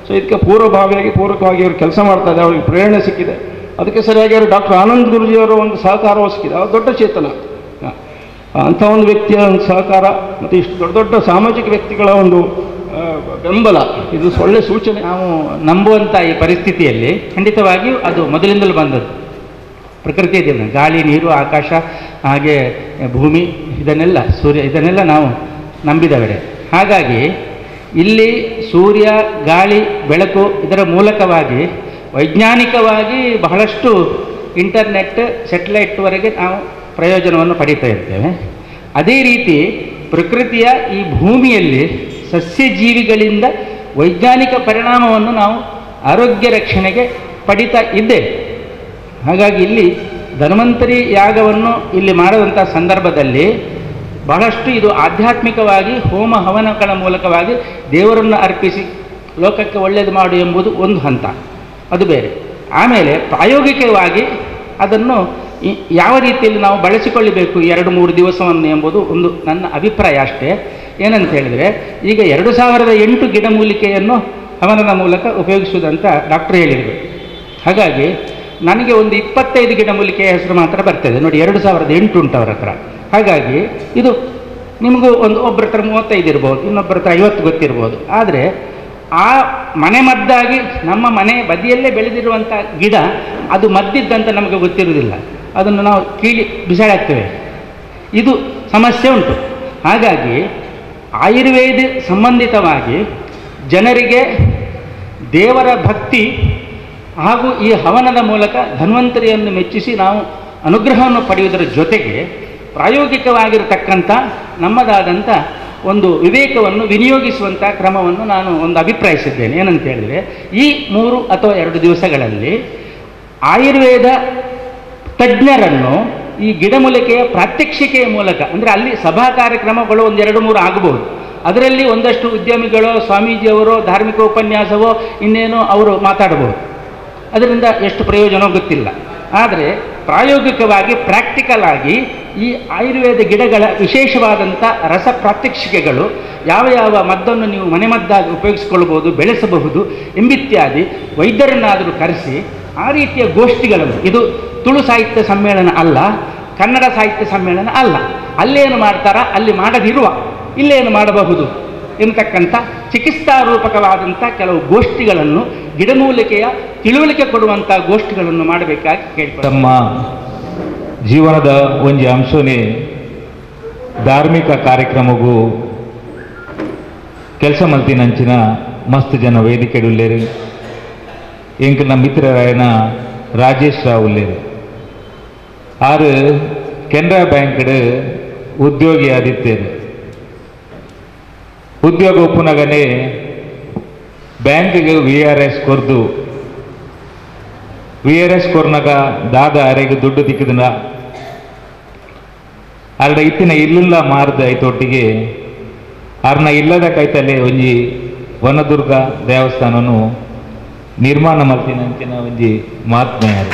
ಸೊ ಇದಕ್ಕೆ ಪೂರ್ವಭಾವಿಯಾಗಿ ಪೂರಕವಾಗಿ ಅವರು ಕೆಲಸ ಮಾಡ್ತಾ ಇದ್ದಾರೆ, ಅವರಿಗೆ ಪ್ರೇರಣೆ ಸಿಕ್ಕಿದೆ. ಅದಕ್ಕೆ ಸರಿಯಾಗಿ ಅವರು ಡಾಕ್ಟರ್ ಆನಂದ್ ಗುರುಜಿಯವರ ಒಂದು ಸಹಕಾರವೂ ಸಿಕ್ಕಿದೆ. ಅವರು ದೊಡ್ಡ ಚೇತನ, ಅಂಥ ಒಂದು ವ್ಯಕ್ತಿಯ ಒಂದು ಸಹಕಾರ ಮತ್ತು ಇಷ್ಟು ದೊಡ್ಡ ದೊಡ್ಡ ಸಾಮಾಜಿಕ ವ್ಯಕ್ತಿಗಳ ಒಂದು ಬೆಂಬಲ, ಇದು ಒಳ್ಳೆ ಸೂಚನೆ. ನಾವು ನಂಬುವಂಥ ಈ ಪರಿಸ್ಥಿತಿಯಲ್ಲಿ ಖಂಡಿತವಾಗಿಯೂ ಅದು ಮೊದಲಿಂದಲೂ ಬಂದದ್ದು ಪ್ರಕೃತಿಯ ದೇವನ, ಗಾಳಿ, ನೀರು, ಆಕಾಶ, ಹಾಗೆ ಭೂಮಿ, ಇದನ್ನೆಲ್ಲ ಸೂರ್ಯ, ಇದನ್ನೆಲ್ಲ ನಾವು ನಂಬಿದವರೇ. ಹಾಗಾಗಿ ಇಲ್ಲಿ ಸೂರ್ಯ, ಗಾಳಿ, ಬೆಳಕು ಇದರ ಮೂಲಕವಾಗಿ ವೈಜ್ಞಾನಿಕವಾಗಿ ಬಹಳಷ್ಟು ಇಂಟರ್ನೆಟ್, ಸೆಟಲೈಟ್ವರೆಗೆ ನಾವು ಪ್ರಯೋಜನವನ್ನು ಪಡೀತಾ ಇರ್ತೇವೆ. ಅದೇ ರೀತಿ ಪ್ರಕೃತಿಯ ಈ ಭೂಮಿಯಲ್ಲಿ ಸಸ್ಯಜೀವಿಗಳಿಂದ ವೈಜ್ಞಾನಿಕ ಪರಿಣಾಮವನ್ನು ನಾವು ಆರೋಗ್ಯ ರಕ್ಷಣೆಗೆ ಪಡೀತಾ ಇದ್ದೇವೆ. ಹಾಗಾಗಿ ಇಲ್ಲಿ ಧನ್ವಂತರಿ ಯಾಗವನ್ನು ಇಲ್ಲಿ ಮಾಡುವಂಥ ಸಂದರ್ಭದಲ್ಲಿ ಬಹಳಷ್ಟು ಇದು ಆಧ್ಯಾತ್ಮಿಕವಾಗಿ ಹೋಮ ಹವನಗಳ ಮೂಲಕವಾಗಿ ದೇವರನ್ನು ಅರ್ಪಿಸಿ ಲೋಕಕ್ಕೆ ಒಳ್ಳೆಯದು ಮಾಡು ಎಂಬುದು ಒಂದು ಹಂತ, ಅದು ಬೇರೆ. ಆಮೇಲೆ ಪ್ರಾಯೋಗಿಕವಾಗಿ ಅದನ್ನು ಯಾವ ರೀತಿಯಲ್ಲಿ ನಾವು ಬಳಸಿಕೊಳ್ಳಬೇಕು 2-3 ದಿವಸವನ್ನು ಎಂಬುದು ಒಂದು ನನ್ನ ಅಭಿಪ್ರಾಯ ಅಷ್ಟೇ. ಏನಂತ ಹೇಳಿದರೆ, ಈಗ 2008 ಗಿಡಮೂಲಿಕೆಯನ್ನು ಹವನದ ಮೂಲಕ ಉಪಯೋಗಿಸುವುದಂತ ಡಾಕ್ಟ್ರು ಹೇಳಿದರು. ಹಾಗಾಗಿ ನನಗೆ ಒಂದು 25 ಗಿಡಮೂಲಿಕೆಯ ಹೆಸರು ಮಾತ್ರ ಬರ್ತದೆ ನೋಡಿ, 2008 ಉಂಟು ಅವರ ಹತ್ರ. ಹಾಗಾಗಿ ಇದು ನಿಮಗೂ ಒಂದು ಒಬ್ಬರ ಹತ್ರ 35 ಇರ್ಬೋದು, ಇನ್ನೊಬ್ಬರ ಹತ್ರ 50 ಗೊತ್ತಿರ್ಬೋದು. ಆದರೆ ಆ ಮನೆ ಮದ್ದಾಗಿ ನಮ್ಮ ಮನೆ ಬದಿಯಲ್ಲೇ ಬೆಳೆದಿರುವಂಥ ಗಿಡ ಅದು ಮದ್ದಿದ್ದಂತ ನಮಗೆ ಗೊತ್ತಿರುವುದಿಲ್ಲ, ಅದನ್ನು ನಾವು ಕೀಳಿ ಬಿಸಾಡಾಕ್ತೇವೆ. ಇದು ಸಮಸ್ಯೆ ಉಂಟು. ಹಾಗಾಗಿ ಆಯುರ್ವೇದ ಸಂಬಂಧಿತವಾಗಿ ಜನರಿಗೆ ದೇವರ ಭಕ್ತಿ ಹಾಗೂ ಈ ಹವನದ ಮೂಲಕ ಧನ್ವಂತರಿಯನ್ನು ಮೆಚ್ಚಿಸಿ ನಾವು ಅನುಗ್ರಹವನ್ನು ಪಡೆಯುವುದರ ಜೊತೆಗೆ ಪ್ರಾಯೋಗಿಕವಾಗಿರತಕ್ಕಂಥ ನಮ್ಮದಾದಂಥ ಒಂದು ವಿವೇಕವನ್ನು ವಿನಿಯೋಗಿಸುವಂಥ ಕ್ರಮವನ್ನು ನಾನು ಒಂದು ಅಭಿಪ್ರಾಯಿಸಿದ್ದೇನೆ. ಏನಂತ ಹೇಳಿದರೆ, ಈ 3 ಅಥವಾ 2 ದಿವಸಗಳಲ್ಲಿ ಆಯುರ್ವೇದ ತಜ್ಞರನ್ನು ಈ ಗಿಡಮೂಲಿಕೆಯ ಪ್ರಾತ್ಯಕ್ಷಿಕೆಯ ಮೂಲಕ, ಅಂದರೆ ಅಲ್ಲಿ ಸಭಾ ಕಾರ್ಯಕ್ರಮಗಳು ಒಂದು 2-3 ಆಗಬಹುದು, ಅದರಲ್ಲಿ ಒಂದಷ್ಟು ಉದ್ಯಮಿಗಳೋ, ಸ್ವಾಮೀಜಿಯವರೋ, ಧಾರ್ಮಿಕ ಉಪನ್ಯಾಸವೋ ಇನ್ನೇನೋ ಅವರು ಮಾತಾಡಬಹುದು, ಅದರಿಂದ ಎಷ್ಟು ಪ್ರಯೋಜನವೋ ಗೊತ್ತಿಲ್ಲ. ಆದರೆ ಪ್ರಾಯೋಗಿಕವಾಗಿ ಪ್ರಾಕ್ಟಿಕಲ್ ಆಗಿ ಈ ಆಯುರ್ವೇದ ಗಿಡಗಳ ವಿಶೇಷವಾದಂಥ ರಸ ಪ್ರಾತ್ಯಕ್ಷಿಕೆಗಳು, ಯಾವ ಯಾವ ಮದ್ದನ್ನು ನೀವು ಮನೆಮದ್ದಾಗಿ ಉಪಯೋಗಿಸಿಕೊಳ್ಬೋದು, ಬೆಳೆಸಬಹುದು ಎಂಬಿತ್ಯಾದಿ ವೈದ್ಯರನ್ನಾದರೂ ಕರೆಸಿ ಆ ರೀತಿಯ ಗೋಷ್ಠಿಗಳನ್ನು, ಇದು ತುಳು ಸಾಹಿತ್ಯ ಸಮ್ಮೇಳನ ಅಲ್ಲ, ಕನ್ನಡ ಸಾಹಿತ್ಯ ಸಮ್ಮೇಳನ ಅಲ್ಲ, ಅಲ್ಲೇನು ಮಾಡ್ತಾರ ಅಲ್ಲಿ ಮಾಡದಿರುವ ಇಲ್ಲೇನು ಮಾಡಬಹುದು ಎನ್ನತಕ್ಕಂಥ ಚಿಕಿತ್ಸಾ ರೂಪಕವಾದಂಥ ಕೆಲವು ಗೋಷ್ಠಿಗಳನ್ನು, ಗಿಡಮೂಲಿಕೆಯ ತಿಳುವಳಿಕೆ ಕೊಡುವಂಥ ಗೋಷ್ಠಿಗಳನ್ನು ಮಾಡಬೇಕಾಗಿ ಕೇಳಿಕೊಳ್ಳಿ. ತಮ್ಮ ಜೀವನದ ಒಂಜಿ ಅಂಶನೇ ಧಾರ್ಮಿಕ ಕಾರ್ಯಕ್ರಮಗೂ ಕೆಲಸ ಮಲ್ತಿನಂಚಿನ ಮಸ್ತ್ ಜನ ವೇದಿಕೆಡುಲ್ಲೇರು. ಎಂಕಲ್ನ ಮಿತ್ರರಾಯನ ರಾಜೇಶ್ ರಾವ್ ಉಲ್ಲೇರು. ಆರು ಕೆನರಾ ಬ್ಯಾಂಕ್ಡ್ ಉದ್ಯೋಗಿ ಆದಿತ್ತೇರು. ಉದ್ಯೋಗ ಒಪ್ಪುನಗನೇ ಬ್ಯಾಂಕ್ಗೆ we are S ಕೊರ್ದು, we are S ಕೊರ್ನಾಗ ದಾದ ಅರೆಗೆ ದುಡ್ಡು ತಿಕ್ಕಿದ ಅರ್ಡ ಇತ್ತಿನ ಇಲ್ಲಿಲ್ಲ ಮಾರ್ದ ಐತೊಟ್ಟಿಗೆ ಅರ್ನ ಇಲ್ಲದ ಕೈತಲೆ ಒಂಜಿ ವನದುರ್ಗ ದೇವಸ್ಥಾನನು ನಿರ್ಮಾಣ ಮಲ್ತಿನಂಚಿನ ಒಂಜಿ ಮಹಾತ್ಮೆಯಾರು.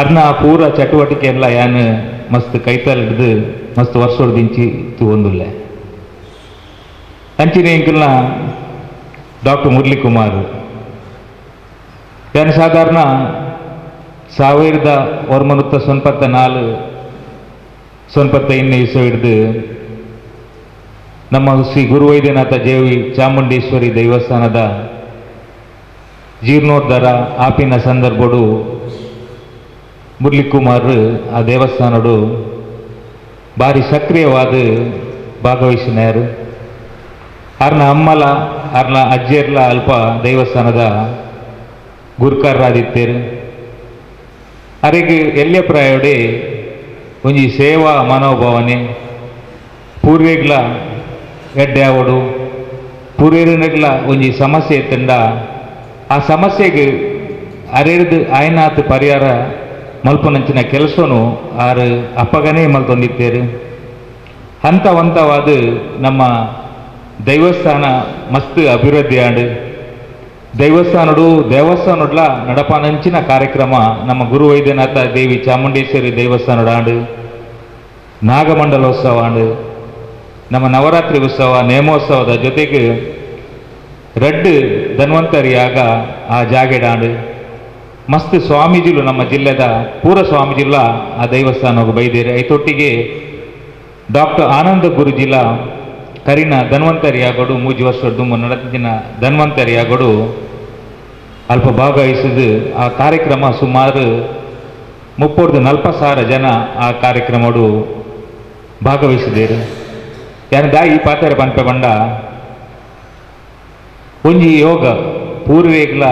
ಅರ್ನ ಪೂರ ಚಟುವಟಿಕೆ ಎಲ್ಲ ಯಾನ್ ಮಸ್ತ್ ಕೈತಲ್ ಹಿಡ್ದು ಮಸ್ತ್ ವರ್ಷದಿಂಚಿ ತೂವೊಂದುಲ್ಲೆ. ಅಂಚಿನ ಎಂಕಲ್ನ ಡಾಕ್ಟರ್ ಮುರಳಿ ಕುಮಾರ್ ಯಾನ್ ಸಾಧಾರಣ 1994 95 ಇಸೋ ಹಿಡ್ದು ನಮ್ಮ ಶ್ರೀ ಗುರುವೈದ್ಯನಾಥ ದೇವಿ ಚಾಮುಂಡೇಶ್ವರಿ ದೇವಸ್ಥಾನದ ಜೀರ್ಣೋದ್ಧಾರ ಆಪಿನ ಸಂದರ್ಭಡು ಮುರಳಿ ಕುಮಾರ್ ಆ ದೇವಸ್ಥಾನಡು ಭಾರಿ ಸಕ್ರಿಯವಾದ ಭಾಗವಹಿಸಿನಾರು. ಅರ್ನ ಅಮ್ಮಲ ಅರ್ನ ಅಜ್ಜಿಯರ್ಲ ಅಲ್ಪ ದೇವಸ್ಥಾನದ ಗುರುಕಾರರಾದಿತ್ತೇರು. ಅರೆಗೆ ಎಲ್ಯ ಪ್ರಾಯೋಡೆ ಒಂಜಿ ಸೇವಾ ಮನೋಭಾವನೆ, ಪೂರ್ವೇಗ್ಲ ಎಡ್ಡೆ ಆವಡು, ಪೂರ್ವೇರಿನಗ್ಲ ಒಂಜಿ ಸಮಸ್ಯೆ ತಂಡ ಆ ಸಮಸ್ಯೆಗೆ ಅರೆದು ಆಯ್ನಾತ್ ಪರಿಹಾರ ಮಲ್ಪನಂಚಿನ ಕೆಲಸನು ಆರು ಅಪ್ಪಗನೇ ಮಲ್ತೊಂದಿತ್ತೇರು. ಹಂತ ಹಂತವಾದ ನಮ್ಮ ದೇವಸ್ಥಾನ ಮಸ್ತ್ ಅಭಿವೃದ್ಧಿ ಆಂಡು. ದೇವಸ್ಥಾನಡು ದೇವಸ್ಥಾನಡ್ಲ ನಡಪನಂಚಿನ ಕಾರ್ಯಕ್ರಮ ನಮ್ಮ ಗುರು ವೈದ್ಯನಾಥ ದೇವಿ ಚಾಮುಂಡೇಶ್ವರಿ ದೇವಸ್ಥಾನಡ ಆಂಡು, ನಾಗಮಂಡಲೋತ್ಸವ ಆಂಡು, ನಮ್ಮ ನವರಾತ್ರಿ ಉತ್ಸವ ನೇಮೋತ್ಸವದ ಜೊತೆಗೆ ರಡ್ಡು ಧನ್ವಂತರಿಯಾಗ ಆ ಜಾಗೆಡಾಂಡು. ಮಸ್ತ್ ಸ್ವಾಮೀಜಿಲು ನಮ್ಮ ಜಿಲ್ಲೆದ ಪೂರ ಸ್ವಾಮೀಜಿಲ ಆ ದೇವಸ್ಥಾನಕ್ಕೆ ಬೈದೇರಿ. ಐತೊಟ್ಟಿಗೆ ಡಾಕ್ಟರ್ ಆನಂದ ಗುರುಜಿಲ ಕರಿನ ಧನ್ವಂತರಿ ಯಾಗೋಡು 3 ವರ್ಷದ ನಡೆದಿನ ಧನ್ವಂತರಿ ಯಾಗೋಡು ಅಲ್ಪ ಭಾಗವಹಿಸಿದ ಆ ಕಾರ್ಯಕ್ರಮ ಸುಮಾರು 30-40 ಸಾವಿರ ಜನ ಆ ಕಾರ್ಯಕ್ರಮಡು ಭಾಗವಹಿಸಿದ್ದೇರು. ಯಾರು ದಾಯಿ ಪಾತ್ರೆ ಪನ್ಪೆ ಬಂಡ ಒಂಜಿ ಯೋಗ ಪೂರ್ವೇಗ್ಲ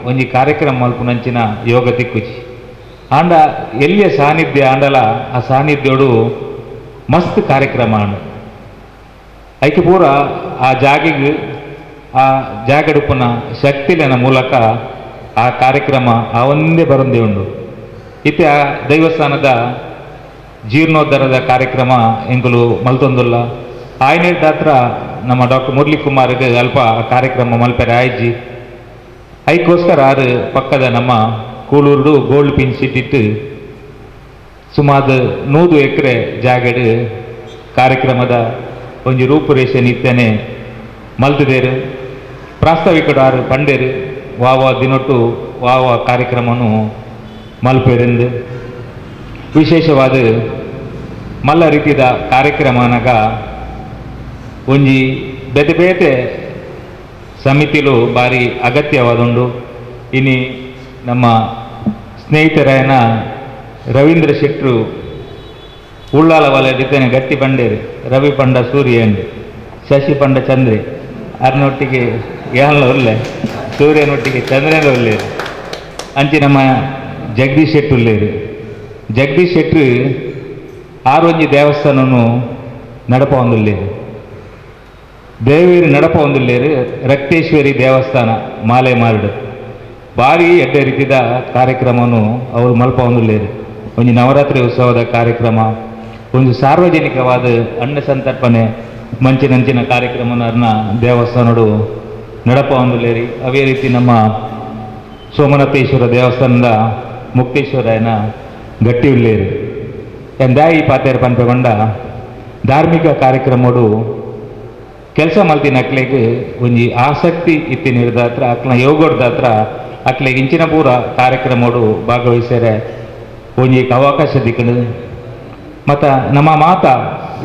ಒಂಜಿ ಕಾರ್ಯಕ್ರಮ ಮಲ್ಪುನಂಚಿನ ಯೋಗ ತಿಕ್ಕುಚಿ ಆಂಡ ಎಲ್ಲಿಯ ಸಾನ್ನಿಧ್ಯ ಆಂಡಲ ಆ ಸಾನ್ನಿಧ್ಯೋಡು ಮಸ್ತ್ ಕಾರ್ಯಕ್ರಮ ಆಂಡ ಐಕೆ ಪೂರ ಆ ಜಾಗೆಗೆ ಆ ಜಾಗಡುಪುನ ಶಕ್ತಿಲೆನ ಮೂಲಕ ಆ ಕಾರ್ಯಕ್ರಮ ಆ ಒಂದೇ ಬರಂದೇ ಉಂಡು. ಇತ್ತೆ ಆ ದೈವಸ್ಥಾನದ ಜೀರ್ಣೋದ್ಧಾರದ ಕಾರ್ಯಕ್ರಮ ಎಂಕುಲು ಮಲ್ತೊಂದುಲ್ಲ. ಆಯ್ನೇದಾತ್ರ ನಮ್ಮ ಡಾಕ್ಟರ್ ಮುರಳಿ ಕುಮಾರ್ಗೆ ಅಲ್ಪ ಆ ಕಾರ್ಯಕ್ರಮ ಮಲ್ಪೆರೆ ಆಯ್ಜಿ ಐಕ್ಕೋಸ್ಕರ ಆರು ಪಕ್ಕದ ನಮ್ಮ ಕೂಳೂರು ಗೋಲ್ಡ್ ಪಿನ್ ಸಿಟಿಟ್ಟು ಸುಮಾರು 100 ಎಕರೆ ಜಾಗಡು ಕಾರ್ಯಕ್ರಮದ ಒಂಜಿ ರೂಪುರೇಷೆ ನಿತ್ಯನೆ ಮಲ್ತದೇರು. ಪ್ರಾಸ್ತಾವಿಕಡು ಆರು ಪಂಡೇರು ವಾವ ದಿನೊಟ್ಟು ವಾವ ಕಾರ್ಯಕ್ರಮನು ಮಲ್ಪೆರೆಂದು ವಿಶೇಷವಾದ ಮಲ್ಲ ರೀತಿಯ ಕಾರ್ಯಕ್ರಮನಾಗ ಒಂಜಿ ಬೇತೆ ಬೇತೆ ಸಮಿತಿಲು ಭಾರಿ ಅಗತ್ಯವಾದುಂಡು. ಇನಿ ನಮ್ಮ ಸ್ನೇಹಿತರಾಯನ ರವೀಂದ್ರ ಶೆಟ್ರು ಉಳ್ಳಾಲ ವಲಯದಿದ್ದೇನೆ ಗಟ್ಟಿ ಬಂಡೇರು ರವಿ ಪಂಡ ಸೂರ್ಯ ಶಶಿ ಪಂಡ ಚಂದ್ರೆ ಅರ್ನೊಟ್ಟಿಗೆ ಯಾಲ ಉಲ್ಲೆ ಸೂರ್ಯನೊಟ್ಟಿಗೆ ಚಂದ್ರನ ಉಲ್ಲೇರು ಅಂಚೆ ನಮ್ಮ ಜಗದೀಶ್ ಶೆಟ್ರು ಉಲ್ಲೇರು. ಜಗದೀಶ್ ಶೆಟ್ರು ಆರೊಂಜಿ ದೇವಸ್ಥಾನನು ನಡಪ ಒಂದುಲ್ಲೇರು ದೇವೇರು ನಡಪ ಒಂದುಲ್ಲೇರು ರಕ್ತೇಶ್ವರಿ ದೇವಸ್ಥಾನ ಮಾಲೆ ಮಾರ್ಡು ಭಾರಿ ಎಡ್ಡೆ ರೀತಿಯ ಕಾರ್ಯಕ್ರಮವನ್ನು ಅವರು ಮಲ್ಪ ಒಂದುಲ್ಲೇರು. ಒಂದು ನವರಾತ್ರಿ ಉತ್ಸವದ ಕಾರ್ಯಕ್ರಮ ಒಂದು ಸಾರ್ವಜನಿಕವಾದ ಅನ್ನ ಸಂತರ್ಪಣೆ ಮಂಚಿನಂಚಿನ ಕಾರ್ಯಕ್ರಮನ ದೇವಸ್ಥಾನಡು ನಡಪ ಒಂದುಲ್ಲೇರಿ. ಅದೇ ರೀತಿ ನಮ್ಮ ಸೋಮನಾಥೇಶ್ವರ ದೇವಸ್ಥಾನದ ಮುಕ್ತೇಶ್ವರನ ಗಟ್ಟಿ ಉಲ್ಲೇರು. ಎಂದಾಯಿ ಪಾತೇರು ಪನ್ಪೆಗೊಂಡ ಧಾರ್ಮಿಕ ಕಾರ್ಯಕ್ರಮಡು ಕೆಲಸ ಮಲ್ತಿನ ಅಕ್ಲೆಗ್ ಒಂಜಿ ಆಸಕ್ತಿ ಇತ್ತಿನಿರ್ದಾತ್ರ ಅಕ್ಲ ಯೋಗಡ್ದಾತ್ರ ಅಕ್ಲೆಗ್ ಇಂಚಿನ ಪೂರ ಕಾರ್ಯಕ್ರಮಡು ಭಾಗವಹಿಸ್ಯಾರೆ ಒಂಜಿ ಅವಕಾಶ ದಿಕ್ಕಡು. ಮತ್ತು ನಮ್ಮ ಮಾತ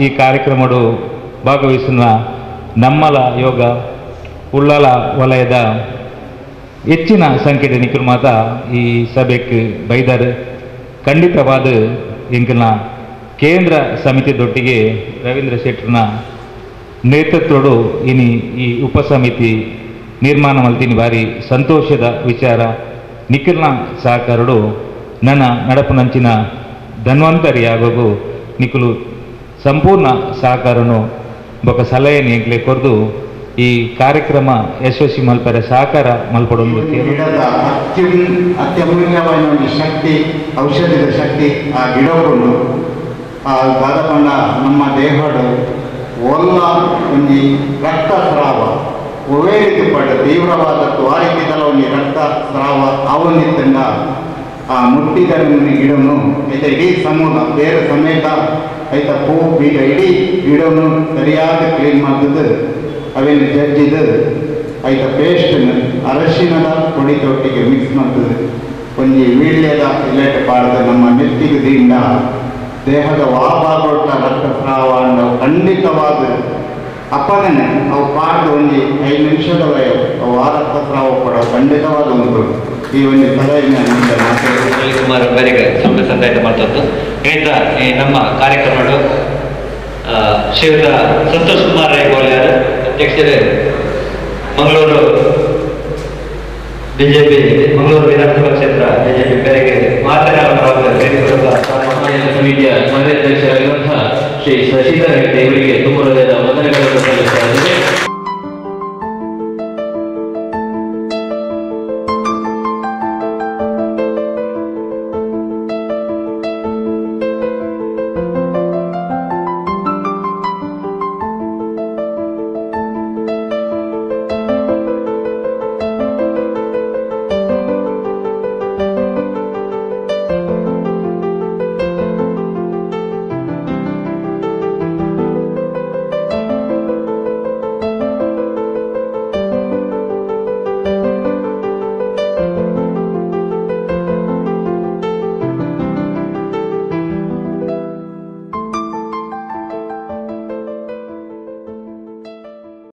ಈ ಕಾರ್ಯಕ್ರಮಡು ಭಾಗವಹಿಸಿನ ನಮ್ಮಲ ಯೋಗ ಉಳ್ಳಾಲ ವಲಯದ ಹೆಚ್ಚಿನ ಸಂಖ್ಯೆ ನಿಖಿಲ್ ಮಾತ ಈ ಸಭೆಗೆ ಬೈದಾರೆ. ಖಂಡಿತವಾದ ಎಂಕಲ್ನ ಕೇಂದ್ರ ಸಮಿತಿದೊಟ್ಟಿಗೆ ರವೀಂದ್ರ ಶೆಟ್ಟರ್ನ ನೇತೃತ್ವಡು ಇನಿ ಈ ಉಪಸಮಿತಿ ನಿರ್ಮಾಣ ಮಲ್ತಿನಿ ಬಾರಿ ಸಂತೋಷದ ವಿಚಾರ. ನಿಖಿಲ್ನ ಸಹಕಾರಡು ನನ್ನ ನಡಪುನಂಚಿನ ಧನ್ವಂತರಿ ಆಗೋಗು ನಿಖಲು ಸಂಪೂರ್ಣ ಸಹಕಾರನು ಬೊಕ ಸಲಹೆಯನ್ನು ಎಂಕ್ಲೆ ಕೊರ್ದು ಈ ಕಾರ್ಯಕ್ರಮ ಯಶಸ್ವಿ ಮಲ್ಪರೆ ಸಹಕಾರ ಮಲ್ಪಡೊಂದು ಗಿಡದ ಅತ್ಯಮೂಲ್ಯವಾದ ಒಂದು ಶಕ್ತಿ ಔಷಧಿದ ಶಕ್ತಿ ಆ ಗಿಡಕೊಂಡು ಆ ದಾದಪಂಡ ನಮ್ಮ ದೇಹಡು ಒಲ್ಲ ಒಂಜಿ ರಕ್ತಸ್ರಾವ ಒವೇ ರೀತಿ ಪಡ ತೀವ್ರವಾದ ಆ ರೀತಿದಲ್ಲ ಒಂಜಿ ರಕ್ತಸ್ರಾವ ಅವನಿತ್ತಂಡ ಆ ಮುಟ್ಟಿದ ಗಿಡನು ಐತ ಇಡೀ ಸಮೂಲ ಬೇರೆ ಸಮೇತ ಐತ ಹೂ ಬೀಜ ಇಡೀ ಗಿಡನು ಸರಿಯಾದ ಕ್ಲೀನ್ ಮಾಡ್ತದೆ. ಅವೇನು ಜಜ್ಜಿದು ಐತ ಪೇಸ್ಟನ್ನು ಅರಶಿನದ ಪೊಡಿ ತೊಟ್ಟಿಗೆ ಮಿಕ್ಸ್ ಮಾಡ್ತದೆ. ಒಂಜಿ ವೀಳ್ಯದ ಇಲೆಟ್ ಪಾಡ್ದು ನಮ್ಮ ನೆತ್ತಿಗೆ ದಿಂಡ ದೇಹದ ವಾಭಾಗೊಟ್ಟ ರಕ್ತಸ್ರಾವ ಅಂಡ ಖಂಡಿತವಾದ ಅಪ್ಪನೇ ಅವು ಪಾಡ್ದು ಒಂಜಿ 5 ನಿಮಿಷದ ಅವು ಆ ರಕ್ತಸ್ರಾವ ಕೂಡ ಖಂಡಿತವಾದ ಒಂದು ಈ ಒಂದು ಸಲಹೆ. ಕುಮಾರ್ ಬೇರೆ ಸೊನ್ನೆ ಸಂದಾಯ ಮಾಡ್ತದ್ದು ಹೇಳಿದ ಈ ನಮ್ಮ ಕಾರ್ಯಕ್ರಮಗಳು ಶ್ರೀಯುತ ಸಂತೋಷ್ ಕುಮಾರ್ ರೈ ಅಧ್ಯಕ್ಷರೇ ಮಂಗಳೂರು ಬಿಜೆಪಿ ಮಂಗಳೂರು ವಿಧಾನಸಭಾ ಕ್ಷೇತ್ರ ಬಿಜೆಪಿ ಬೇರೆಗೆ ಮಾತನಾಡುವ ಸಮಿತಿಯ ಅಧ್ಯಕ್ಷರಾಗಿರುವಂತಹ ಶ್ರೀ ಶಶಿಧರ್ ಹೆಗ್ಡೆ ಇವರಿಗೆ ತುಂಬ ಹೃದಯದ